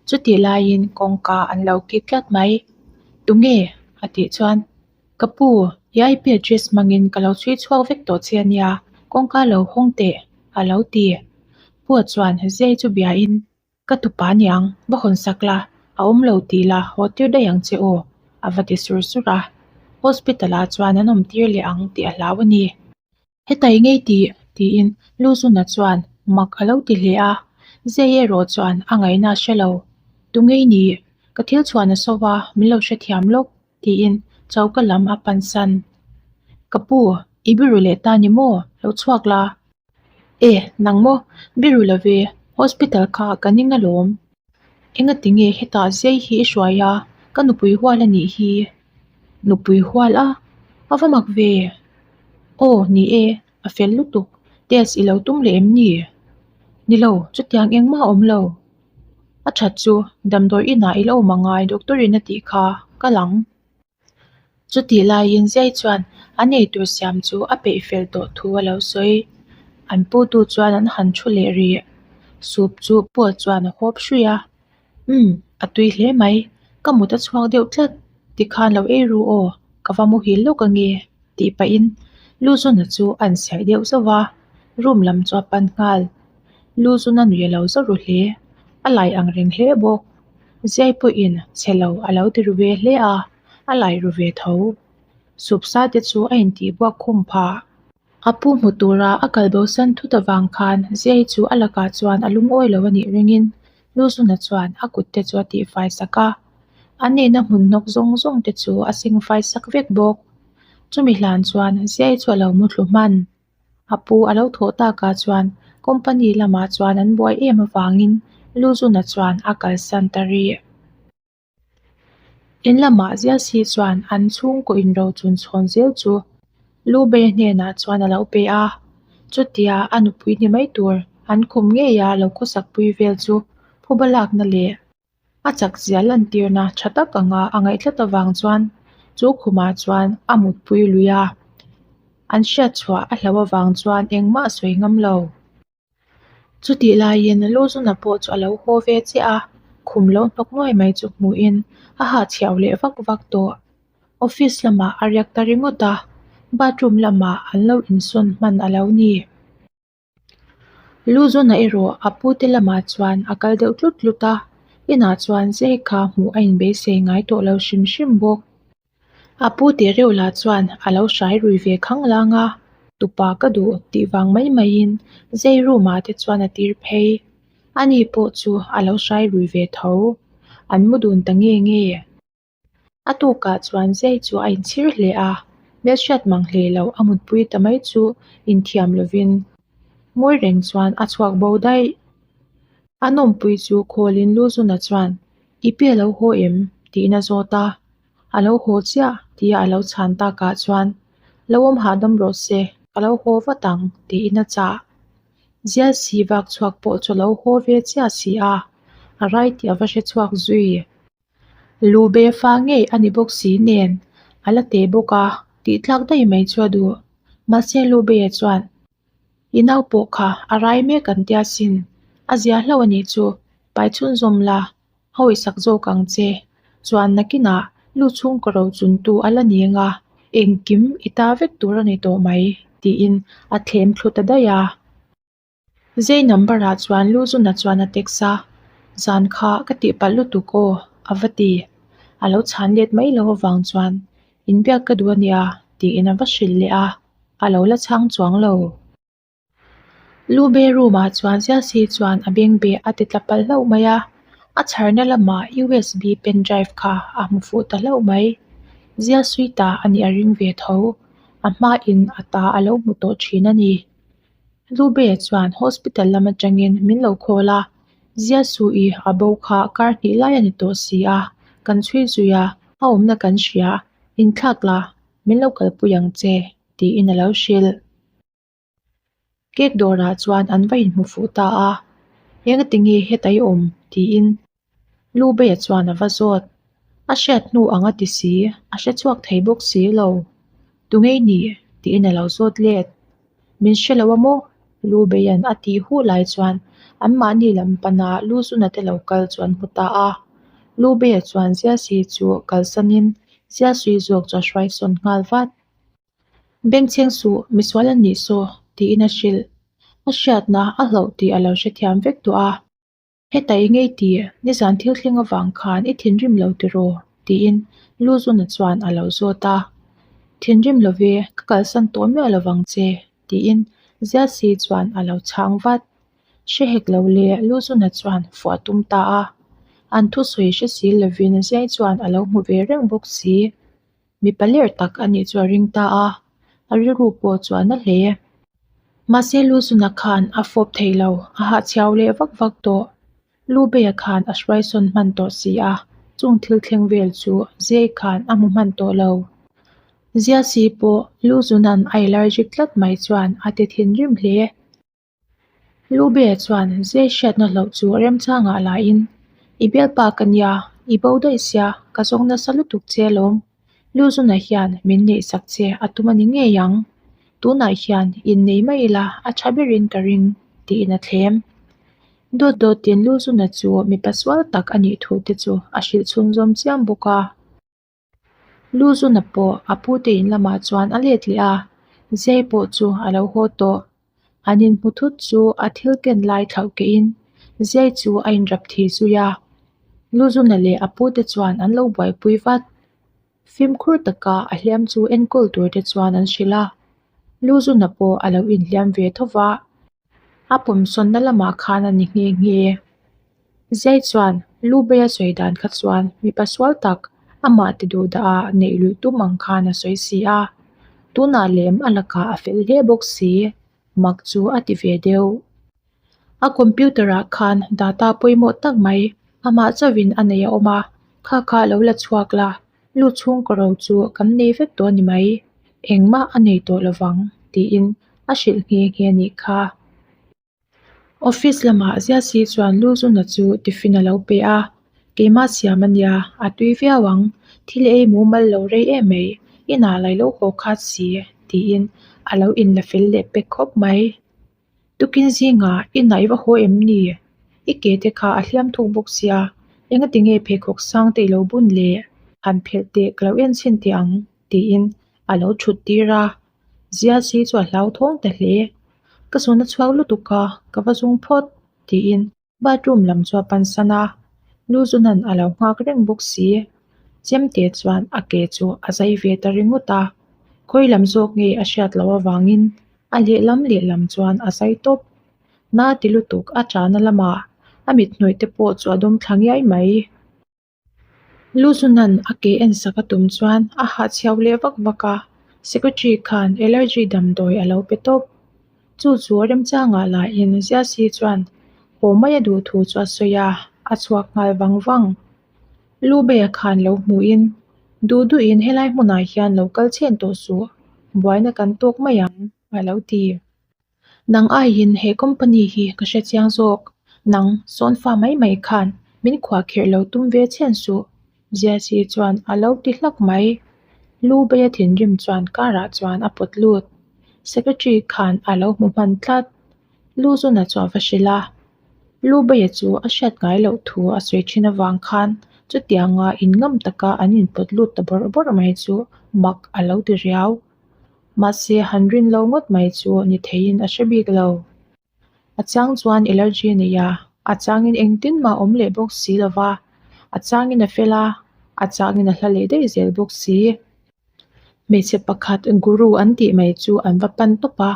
chutih laiin kawngka an lo kik tlat mai. Tunge? a tih chuan, Ka pu, i IP address hmangin ka lo chhui chhuak vek tawh che ania, kawngka lo hawng teh, a lo ti. Pu chuan Zai chu biain, Ka tupa niang, va hawn sak la, a awm lo tih la haw tir daih ang che aw, a va ti sur sur a. Hospital ah chuan an awm tir leh ang tih a hlau a ni. Hetai ngei tih, tiin Luzuna chuan mak a lo ti hle a. Zai erawh chuan a ngaihna a hre lo. Tu ngei ni? Ka thil chhuan a so a, min lo hrethiam lawk, tiin choka lam a pansan. Ka pu, i biru leh ta ni maw? Lo chhuak la. E, nang maw? Biru lo ve, hospital kha ka ning alawm. Engati nge hetah zai hi i hruai a, ka nupui hual a nih hi. Nupui hual a? A va mak ve. Aw, ni e, a fel lutuk. Test i lo tum leh em ni? Ni lo, chutiang engmah a awm lo. A that chu, damdawi inah i lo awm angai doctor in a tih kha, ka lang. Chutih laiin Zai chuan an eitur siam chu a peih fel tawh thu a lo sawi. An putu chuan an han thu leh rih. Soup chu Paul chuan a hawp hruih a, Umm, a tui hle mai. Ka mut a chhuak deuh tlat. Tikhan lo ei ru aw, ka va muhil lawk ange, tih pahin Luzona chu a insiaih deuh zauh a, room lam chu a pan nghal. Luzona nui a lo zauh ru hle, a lai ang reng hle bawk. Ziai pawhin chhe lo a lo ti ru ve hle a, a lai ru ve tho. Supsa te chu a intih buak khum phah. A pu hmu tura a kal bosan thut avang khan Ziai chu a lakah chuan a lungawi lo a nih ringin Luzuna chuan a kut te chu a tihfai sak a. A nihna hmun hnawk zawng zawng te chu a singfai sak vek bawk. Chumi hlan chuan Ziai chu a lo muthlu hman. A pu a lo thawh takah chuan company lamah chuan an buai em avangin Luzuna chuan a kalsan ta rih. In lamah Ziasi chuan an chhungkaw inrochun chhawn zel chu Lubei hnenah chuan a lo pe a, chutia a nupui ni mai tur an khum ngeia lo khawsakpui vel chu phuba lakna leh A chak zia lantirna tha tak anga a ngaih tlat avang chuan chu khumah chuan a mutpui lui a, an hriat chhuah a hlauh avang chuan engmah a sawi ngam lo. Chutih laiin Luzuna pawh chu a lo haw ve chiah a, khum lo hnawk nuai mai chu hmuhin a hahchhiau leh vak vak tawh. Office lamah a riak ta ringawt a, bathroom lamah an lo insawn hman a lo ni. Luzona erawh a pute lamah chuan a kal deuh tlut tlut a, inah chuan zai kha hmuh a inbeisei ngai tawh lo hrim hrim bawk. A pute reuh lah chuan a lo hrai rui ve khang lang a, tupa ka duh tih vang mai maiin zai room ah te chuan a tir phei. Ani pawh chu a lo hrai rui ve tho. An mu dun ta nge nge. A tukah chuan Zai chu a inchhir hle a, hmelhriat mang hle lo a mutpui ta mai chu inthiam lovin ngawi reng chuan a chhuak bo daih. A nawmpui chu khawlin Luzuna chuan, I pe a lo haw em? tiin a zawt a, A lo haw chiah tia a lo chhan takah chuan, Lo awm hahdam rawh se, ka lo haw vat ang tiin a chah. Zial si vak chhuak pawh chu a lo haw ve chiah si a, a rai tih a va hre chhuak zui. Lu be fa ngei a ni bawk si nen a la teh bawk a, tih tlak daih mai chu a duh. Mahse Lu Beia chuan, I nau pawh kha a rai mek an tia sin, a zia hlauh a nih chu, pai chhunzawm la, a hawisak zawk ang che. Chuan nakinah lu chhungkaw ro chuntu a la ni anga, engkim i ta vek tur a ni tawh mai, tiin a thlem thlu ta daih a. Zai number ah chuan Luzuna chuan a text a, Zan kha ka tihpalh lutuk aw, a va ti. A lo chhan let mai lo avang chuan inbiak ka duh a nia tiin a va hrilh leh a, a lo la chhang chuang lo. Lube room ah chuan Ziasi chuan a bengbeh a ti tla palh hlauh mai a, a chharna lamah USB pen drive kha a hmu fuh ta hlauh mai. Ziasui ta a nih a ring ve tho, a hmain a ta a lo hmu tawh thin a ni. Lube chuan hospital lam atangin min lo call a, Ziasu'i a bo kha kar hnih lai a ni tawh si a, kan chhui zui a, a awmna kan hria, inthlak la, min lo kalpui ang che, tiin a lo hrilh. Cake dawrah chuan an va inhmu fuh ta a, Engati nge heta i awm? tiin Lube chuan a va zawt. A hriat hnu ang a ti si, a hre chhuak thei bawk si lo. Tungei ni? tiin a lo zawt let. Min hre lo a maw? Lubeia'n a tih huh lai chuan anmahni lam pana Luzuna te lo kal chu an hmu ta a. Lubeia chuan Ziasi chu kalsanin Ziasui zawk chu a hruai sawn nghal vat. Bengchheng suh, misual an nih saw, tiin a hrilh. A hriatna a hlauh tih a lo hrethiam vek tawh a. Heta i ngei tih, nizan thil thleng avang khan i thinrim lo tiraw? tiin Luzuna chuan a lo zawt a. Thinrim lo ve, ka kalsan tawh miah lo vang che, tiin Ziasi chuan a lo chhang vat. Hre hek lo le, Luzuna chuan fuah tum ta a. An thusawi hre si lovin Ziai chuan a lo hmu ve reng bawk si. Mipa ler tak a nih chu a ring ta a, a rilru pawh chu a na hle. Mahse Luzuna khan a fawp thei lo, a hahchhiau leh vak vak tawh. Lubeia khan a hruaisawn hman tawh si a, chung thil thleng vel chu Ziai khan a hmu hman tawh lo. Ziasi pawh Luzuna'n a allergic tlat mai chuan a ti thinrim hle. Lubeia chuan Ziai hriatna hlauh chu remchangah lain, I bialpa ka nia, i bo daih sia, ka zawng nasa lutuk che alawm. Luzuna hian min neihsak che a tum a ni ngei ang. Tunah hian innei mai ila a tha berin ka ring, tiin a thlem. Dawt dawtin Luzuna chu mipa sual tak a nih thu te chu a hrilh chhunzawm chiam bawk a. Luzuna pawh a pute in lamah chuan a let leh a, Zai pawh chu a lo haw tawh. An inhmu thut chu a thil ken lai thlauh kehin Zai chu a inrap thei zui a. Luzuna leh a pute chuan an lo buaipui vat. Fimkhur taka a hliam chu enkawl tur te chuan an hrilh a. Luzuna pawh a lo inhliam ve tho va. A pawmsawnna lamah khan a ni nghe nghe. Zai chuan Lubeia sawi dan kha chuan mipa sual tak amah ti duh dah a neih luih tum ang khan a sawi si a. Tunah lem a lakah a fel hle bawk si, mak chu a ti ve deuh. A computer ah khan data pawimawh tak mai amah chauhin a nei a awm a, kha kha lo la chhuak la, lu chhungkaw ro chu kan nei vek tawh a ni mai, engmah a nei tawh lovang tiin a hrilh nghe nghe a nih kha. Office lamah Ziasi chuan Luzuna chu tiffin a lo pe a, keimah siam a nia, a tui viau ang, thil ei mumal lo rei em mai, inah lai lo haw khat si tiin a lo inla fel leh pek khawp mai. Tukin zingah inah i va haw em ni? I ke te kha a hliam thuk bawk sia, engati nge pheikhawk sang te i lo bun le? Han phelh teh ka lo en chhin teh ang tiin a lo thut tir a. Ziasi chu a hlauthawng ta hle. Ka sawna chhuak lutuk a, ka va zung phawt tiin bathroom lam chu a pan san a. Luzuna'n a lo nghak reng bawk si. Chemte chuan a ke chu a zai ve ta ringawt a. Khawi lam zawk nge a hriat loh avangin a lehlam lehlam chuan a zai tawp. Na ti lutuk a chahna lamah a mithnawih te pawh chu a dawm thla ngiai mai. Luzuna'n a ke en sak a tum chuan a hahchhiau leh vak vak a, secretary khan allergy damdawi a lo pe tawp. Chu chu remchangah lahin Ziasi chuan haw mai a duh thu chu a sawi a, a chhuak nghal vang vang. Lubeia khan lo hmuhin, Duh duhin helai hmunah hian lo kal chhen tawh suh, buaina kan tawk mai ang, a lo ti. Nang aiin he company hi ka hre chiang zawk. Nang sawn fa mai mai khan min khuahkhirh lo tum ve chhen suh, Jesse chuan a lo ti hlak mai. Lu beia thinrim chuan car ah chuan a pawt lut. Secretary khan a lo hmu hman tlat. Lu zuna chu a va hrilh a. Lu beia chu a hriat ngai loh thu a sawi thin avang khan chutianga inngam taka an inpawt lut ta bawrh bawrh mai chu mak a lo ti riau. Mahse, han rin lo ngawt mai chu ni theiin a hre bik lo. A chang chuan allergy a nei a, a changin engtin mah awm leh bawk si lo va, a changin a fel a, a changin a hla leh daih zel bawk si. Hmeichhe pakhat guru an tih mai chu an va pan tawp a,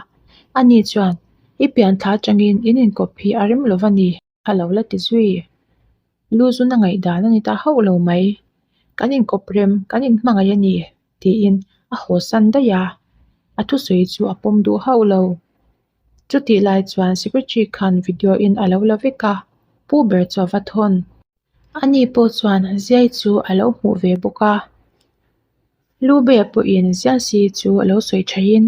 ani chuan, I pianthla atangin in inkawp hi a rem lo va ni. A lo la ti zui. Lu zun a ngaihdan a ni ta hauh lo mai. Kan inkawp rem, kan inhmangaih a ni, tiin a haw san daih a. A thusawi chu a pawm duh hauh lo. Chutih lai chuan secretary khan video in a lo la vek a, pu ber chu a va thawn. Ani pawh chuan Ziai chu a lo hmuh ve bawk a. Lube pawhin Ziasi chu a lo sawi thaiin,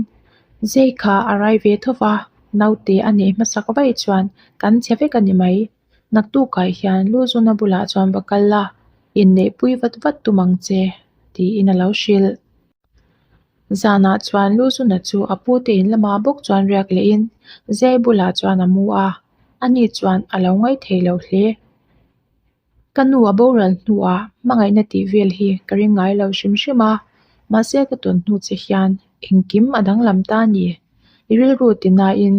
Zai kha a rai ve tho va, naute a neih hmasak vaih chuan kan chhe vek a ni mai. Naktukah hian Luzuna bulah chuan va kal la, inneihpui vat vat tum ang che, tiin a lo hrilh. Zanah chuan Luzuna chu a pute in lamah bawk chuan riak lehin Zai bulah chuan a mu a, ani chuan a lo ngaithei lo hle. Ka nu a boral hnuah hmangaihna tih vel hi ka ring ngai lo hrim hrim a, mahse ka tawn hnu che hian engkim a danglam ta a ni. I rilru ti nain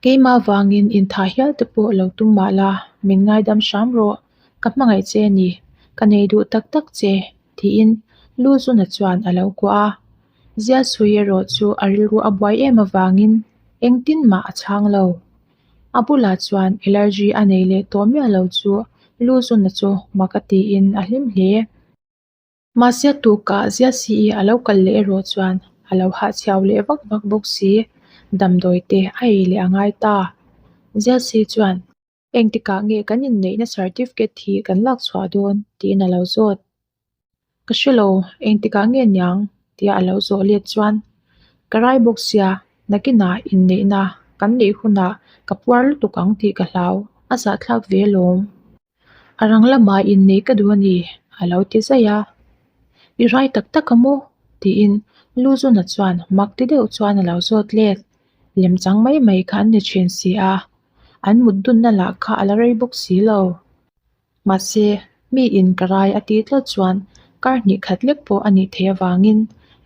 keimah vangin inthah hial te pawh lo tum mah la, min ngaidam hram rawh, ka hmangaih che a ni, ka nei duh tak tak che, tiin Lu Zuna chuan a lo kuah a. Zialsui erawh chu a rilru a buai em avangin engtin mah a chhang lo. A bulah chuan allergy a nei leh tawh miah lo chu Lu Zuna chu mak a tiin a hlim hle. Mahse tukah Zia Si-i a lo kal leh erawh chuan a lo hahchhiau leh vak vak bawk si, damdawi te a ei leh a ngai ta. Zia Si chuan. Engtikah nge kan inneihna certificate hi kan lak chhuah dawn? tiin a lo zawt. Ka hre lo, engtikah nge niang? tia a lo zawh let chuan, Ka rai bawk sia, nakinah inneihna kan neih hunah ka puar lutuk ang tih ka hlau, a zahthlak ve alawm. A rang lamah inneih ka duh a ni, a lo ti zaih a. I rai tak tak a maw? tiin Luzuna chuan mak ti deuh chuan a lo zawt let. Lemchang mai mai kha an ni thin si a, an mut dunna lah kha a la rei bawk si lo. Mahse, mi in ka rai a tih tlat chuan kar hnih khat lek pawh a nih theih avangin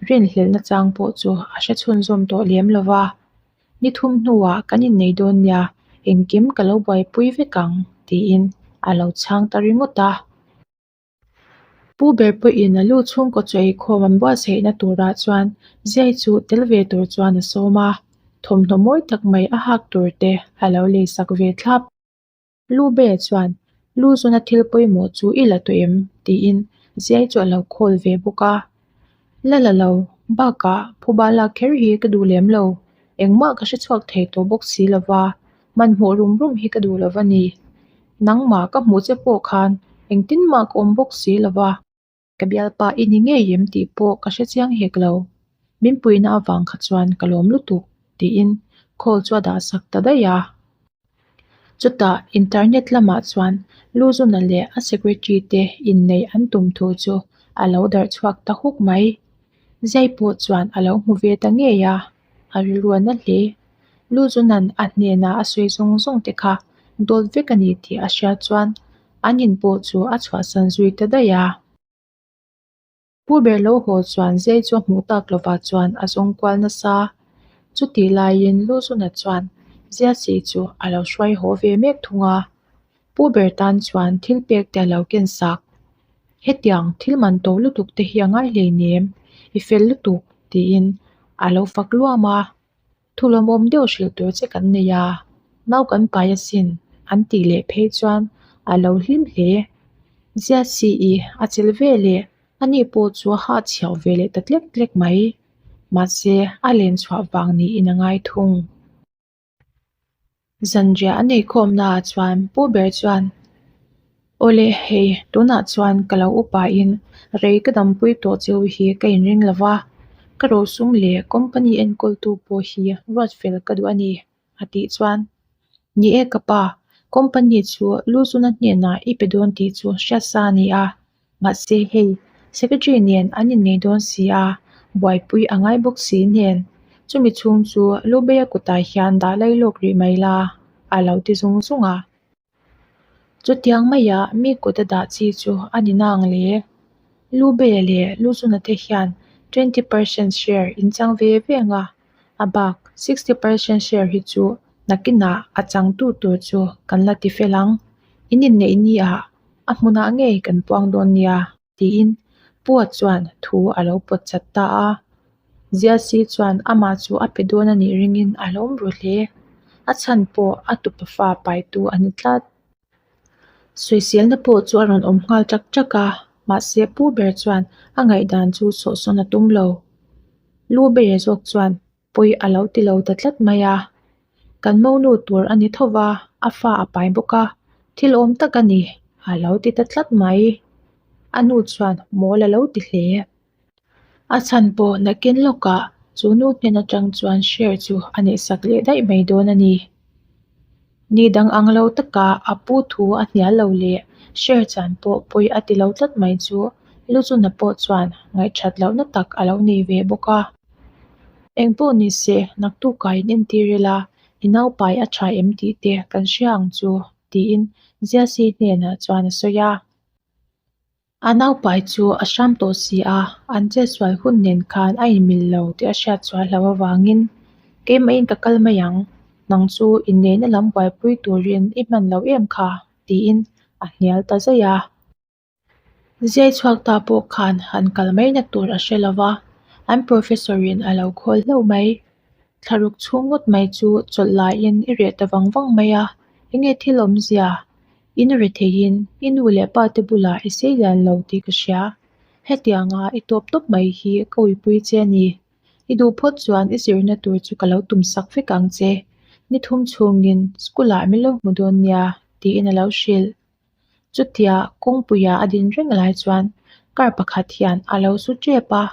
rinhlelhna chang pawh chu a hre chhunzawm tawh lem lo va. Ni thum hnuah kan innei dawn nia, engkim ka lo buaipui vek ang, tiin a lo chhang ta ringawt a. Pu ber pawhin a lu chhungkaw chaw eikhawm an buatsaihna turah chuan Ziai chu tel ve tur chuan a sawm a, thawmhnaw mawi tak mai a hak tur te a lo leisak ve thlap. Lu Bea chuan, Lu zawna thil pawimawh chu i la tawh em? tiin Ziai chu a lo call ve bawk a. La la lo, bakah phuba lak kher hi ka duh lem lo, engmah ka hre chhuak thei tawh bawk si lo va, hmanhmawh rum rum hi ka duh lo va ni. Nangmah ka hmuh che pawh khan engtin mah ka awm bawk si lo va. Ka bialpa i ni ngei em tih pawh ka hre chiang hek lo. Min puihna avang kha chuan ka lawm lutuk tiin call chu a dah sak ta daih a. Chutah internet lamah chuan Luzuna leh a secretary te inneih an tum thu chu a lo darh chhuak ta huk mai. Zai pawh chuan a lo hmu ve ta ngei a, a rilru a na hle. Luzuna'n a hnena a sawi zawng zawng te kha dawt vek a ni tih a hriat chuan an in pawh chu a chhuahsan zui ta daih a. Pu ber lo haw chuan zai chu a hmuh tak lovah chuan a zawng kual nasa. Chutih laiin Luzuna chuan Ziasi chu a lo hruai haw ve mek thung a. Pu ber tan chuan thil pek te a lo ken sak. Hetiang thil man to lutuk te hi a ngai hleinem, i fel lutuk tiin a lo fak luam a. Thulawmawm deuh hrilh tur che kan nei a, nau kan pai asin an tih leh phei chuan a lo hlim hle. Zia si-i a chil ve leh ani pawh chu a hahchhiau ve leh ta tlek tlek mai. Mahse, a len chhuah vang niin a ngai thung. Zanriah a neikhawmnaah chuan Pu ber chuan, Awle, hei tunah chuan ka lo upain rei ka dampui tawh cheu hi ka inring lo va, ka rosum leh company enkawltu pawh hi ruat fel ka duh a ni, a tih chuan, Ni e ka pa, company chu Luzuna hnenah i pe dawn tih chu hriat sa a ni a, Mahse hei, secretary nen an innei dawn si a, buaipui a ngai bawk si nen, chumi chhung chu Lubeia kutah hian dah lai lawk rih mai la, a lo ti zung zung a. Chutiang maia mi kut a dah chi chu a ni nang le. Lubeia leh Luzuna te hian 20 percent share in chang ve ve ang a, a bak 60 percent share hi chu nakinah a changtu tur chu kan la ti fel ang. In inneih ni ah A hmunah ngei kan puang dawn nia, tiin Pua chuan thu a lo pawt chat ta a. Ziasi chuan amah chu a pe dawn a nih ringin a lawm ru hle. A chhan pawh a tupa fa paitu a ni tlat. Sawiselna pawh chu a rawn awm nghal ṭak ṭak a, mahse Pu ber chuan a ngaihdan chu sawhsawn a tum lo. Lu ber zawk chuan Pawi a lo ti lo ta tlat mai a, kan monu tur a ni tho va, a fa a pai bawk a, thil awm tak a ni, a lo ti ta tlat mai. A nu chuan mawl a lo ti hle. A chhan pawh nakin lawkah chu nu hnen atang chuan share chu a neihsak leh daih mai dawn a ni. Ni dang ang lo taka a pu thu a hnial lo leh share chan pawh pawi a ti lo tlat mai chu Luzuna pawh chuan ngaihthat lohna tak a lo nei ve bawk a. Eng pawh ni se, naktukah in entir ila, i naupai a tha em tih te kan hria ang chu, tiin Ziasi hnenah chuan a sawi a. A naupai chu a hram tawh si a, an chetsual hun nen khan a inmil lo tih a hriat chhuah hlauh avangin, Keimahin ka kal mai ang, nang chu inneihna lam buaipui turin i hman lo em kha? tiin a hnial ta zaih a. Ziai chhuak ta pawh khan han kal mai na tur a hre lo va, an professor in a lo khawl hlauh mai. Thlaruk chhung ngawt mai chu chawlh laiin i reh ta vang vang mai a, enge thil awmzia? In retheiin i nu leh pa te bulah i sei lian lo tih ka hria. Hetianga i tawp tawp mai hi ka uipui che a ni. I duh phawt chuan i zirna tur chu ka lo tum sak vek ang che. Ni thum chhungin school ah min lo hmu dawn nia tiin a lo hrilh. Chutia kawngpuia a din reng lai chuan car pakhat hian a lo su tep a,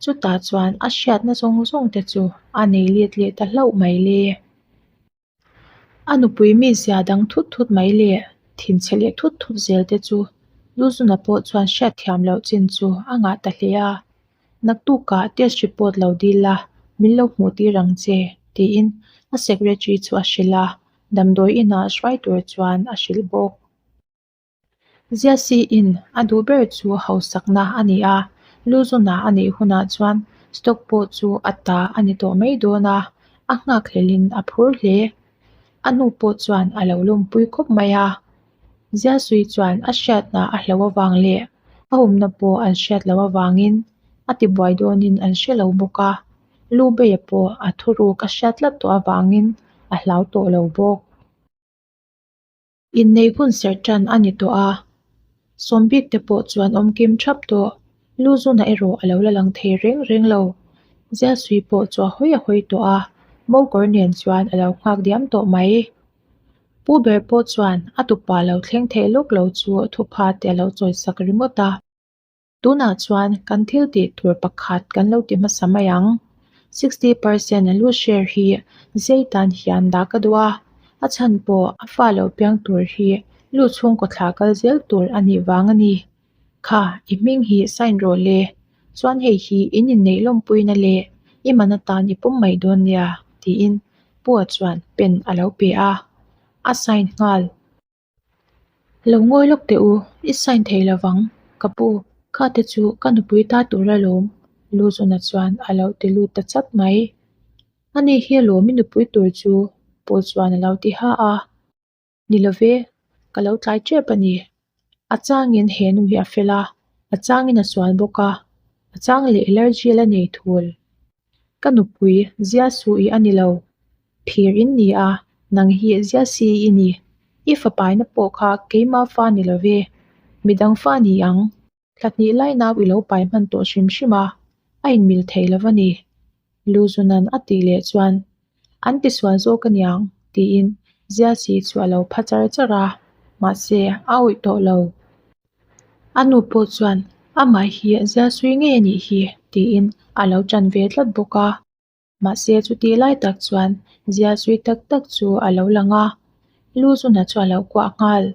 chutah chuan a hriatna zawng zawng te chu a nei let leh ta hlauh mai le. A nupui mizia dang thut thut mai leh thinchhe leh thut thut zel te chu Luzuna pawh chuan hriatthiam loh chin chu a ngah ta hle a, Naktukah test report lo dil la, min lo hmuh tir ang che tiin a secretary chu a hrilh a, damdawi inah hruai tur chuan a hrilh bawk. Ziasiin a duh ber chu hausakna a ni a, Luzuna a neih hunah chuan stock pawh chu a ta a ni tawh mai dawn a, a nghakhlelhin a phur hle. A nu pawh chuan a lo lawmpui khawp mai a, Ziasui chuan a hriatna a hloh avang leh a awmna pawh an hriat loh avangin a tibuai dawnin an hre lo bawk a, Lubeia pawh a thuruk a hriat tlat tawh avangin a hlau tawh lo bawk. Inneih hun serh tan a ni tawh a, Sawmbik te pawh chuan awm kim thap tawh. Luzuna erawh a lo la lang thei reng reng lo. Ziasui pawh chu a hawi a hawi tawh a, Mokawr nen chuan a lo nghak diam tawh mai. Pu ber pawh chuan a tupa lo thleng theih lawk lo chu thupha te a lo chawisak ringawt a. Tunah chuan kan thil tih tur pakhat kan lo ti hmasa mai ang. 60% a lu share hi zei tan hian dah ka duh a, a chhan pawh a fa lo piang tur hi lu chhungkaw thla kal zel tur a nih vang a ni. Kha, i hming hi sign rawh le. Chuan hei hi in inneih lawmpuina leh i man atan i pawm mai dawn nia, tiin Pua chuan pen a lo pe a, a sign nghal. Lo ngawi lawk teh u, i sign thei lo vang, ka pu, kha te chu ka nupui ta tur alawm, Luzuna chuan a lo ti lut ta chat mai. Ani hi alawm i nupui tur chu, Pu chuan a lo ti ha a. Ni lo ve, ka lo tlai tep a ni. A changin he nu hi a fel a, a changin a sual bawk a, a chang leh allergy la nei thul. Ka nupui zia suh i a ni lo. Phir in ni a, nang hi zia si i ni. I fapaina pawh kha keima fa ni lo ve, midang fa ni ang. Thla hnih lai nau i lo pai hman tawh hrim hrim a, a inmil thei lo a ni. Luzunan a tih leh chuan, An tisual zawk aniang, tiin Ziasi chu a lo pha char char a, mahse a awih tawh lo. A nu pawh chuan, Amah hi Ziasui ngei a nih hi, tiin a lo ṭan ve tlat bawk a. Mahse chutih lai tak chuan zia zui tak tak chu a lo lang a, Luzuna chu a lo kuah nghal.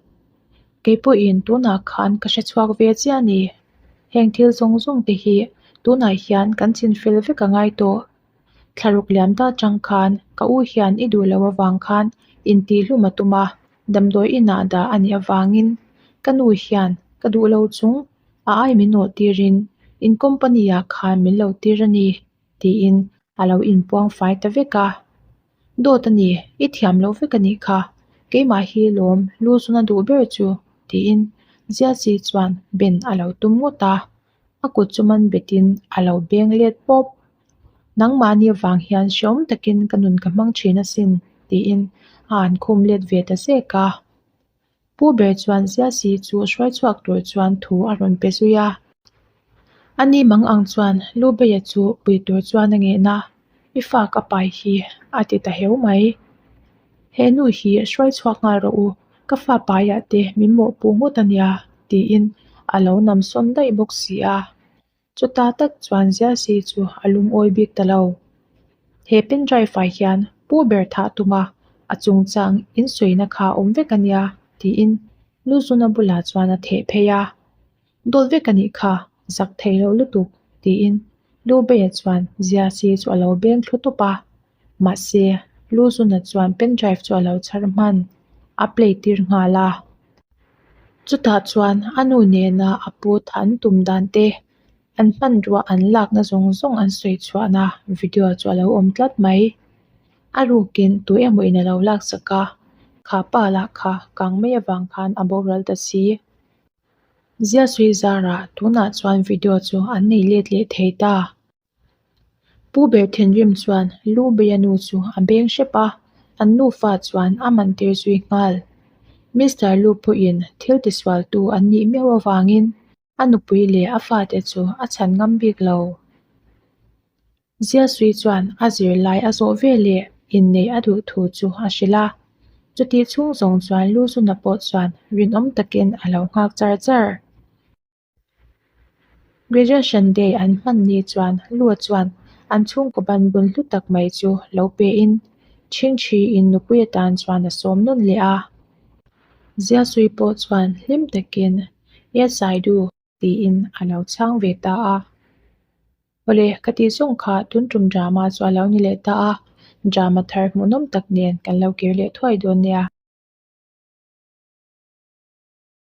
Kei pawhin tunah khan ka hre chhuak ve chiah a ni. Heng thil zawng zawng te hi tunah hian kan chin fel vek a ngai tawh. Thlaruk liam ta chang khan ka u hian i duh loh avang khan intihhlum a tum a, damdawi inah dah a nih avangin ka nu hian ka duh lo chung a ai min nawh tirin in company ah khan min lo tir a ni. tiin a lo inpuang fai ta vek a. Dawt a ni, i thiam loh vek a nih kha, keimah hi lawm lu zuna duh ber chu, tiin Ziasi chuan Ben a lo tum ngawt a, a kut chu man betin a lo beng let pawp. Nangmahni avang hian hreawm takin ka nun ka hmang thin asin, tiin a an khum let ve ta zek a. Pu ber chuan Ziasi chu hruai chhuak tur chuan thu a rawn pe zui a. A ni mang ang chuan Lubeia chu pui tur chuan a ngen a, I fa ka pai hi a ti ta heu mai. He nu hi hruai chhuak nghal rawh u, ka fa paiah te min mawhpuh ngawt a nia tiin a lo nam sawn daih bawk si a. Chuta tak chuan Ziasi chu a lungawi bik ta lo. He pen drive ah hian pu ber thah tum a, a chungchang insuihna kha a awm vek a nia tiin Luzuna bulah chuan a theh phei a. Dawt vek a nih kha, zak thei lo lutuk tiin Lubeia chuan Ziasi chu a lo beng thlu tawp a. Mahse, Luzuna chuan pen drive chu a lo chhar hman, a play tir nghal a. Chutah chuan a nu nena a pu tha an tum dan te, an hmanrua an lakna zawng zawng an sawi chhuahna video chu a lo awm tlat mai. A rukin tu emaw in a lo laksak a, kha pa lah kha kang mai avang khan a boral ta si. Ziasui zarah tunah chuan video chu an nei let leh thei ta. Pu ber thinrim chuan Lu Beia nu chu a beng hrep a, an nufa chuan a man tir zui nghal. Mister Lu pawhin thil tisualtu an nih miau avangin a nupui leh a fate chu a chhan ngam bik lo. Ziasui chuan a zirlai a zawh ve leh inneih a duh thu chu a hrilh a. Chutih chhung zawng chuan Lu Zuna pawh chuan rinawm takin a lo nghak char char. Graduation Day an hman ni chuan Lua chuan an chhungkaw ban bun hlu tak mai chu lo pein Chhingchhiin nupui atan chuan a sawm nawn leh a. Ziasui pawh chuan hlim takin, Yes, I do, tiin a lo chhang ve ta a. Awle, ka tih zawng kha tun tum drama chu a lo ni leh ta a, drama thar hmuhnawm tak nen kan lo kir leh thuai dawn nia.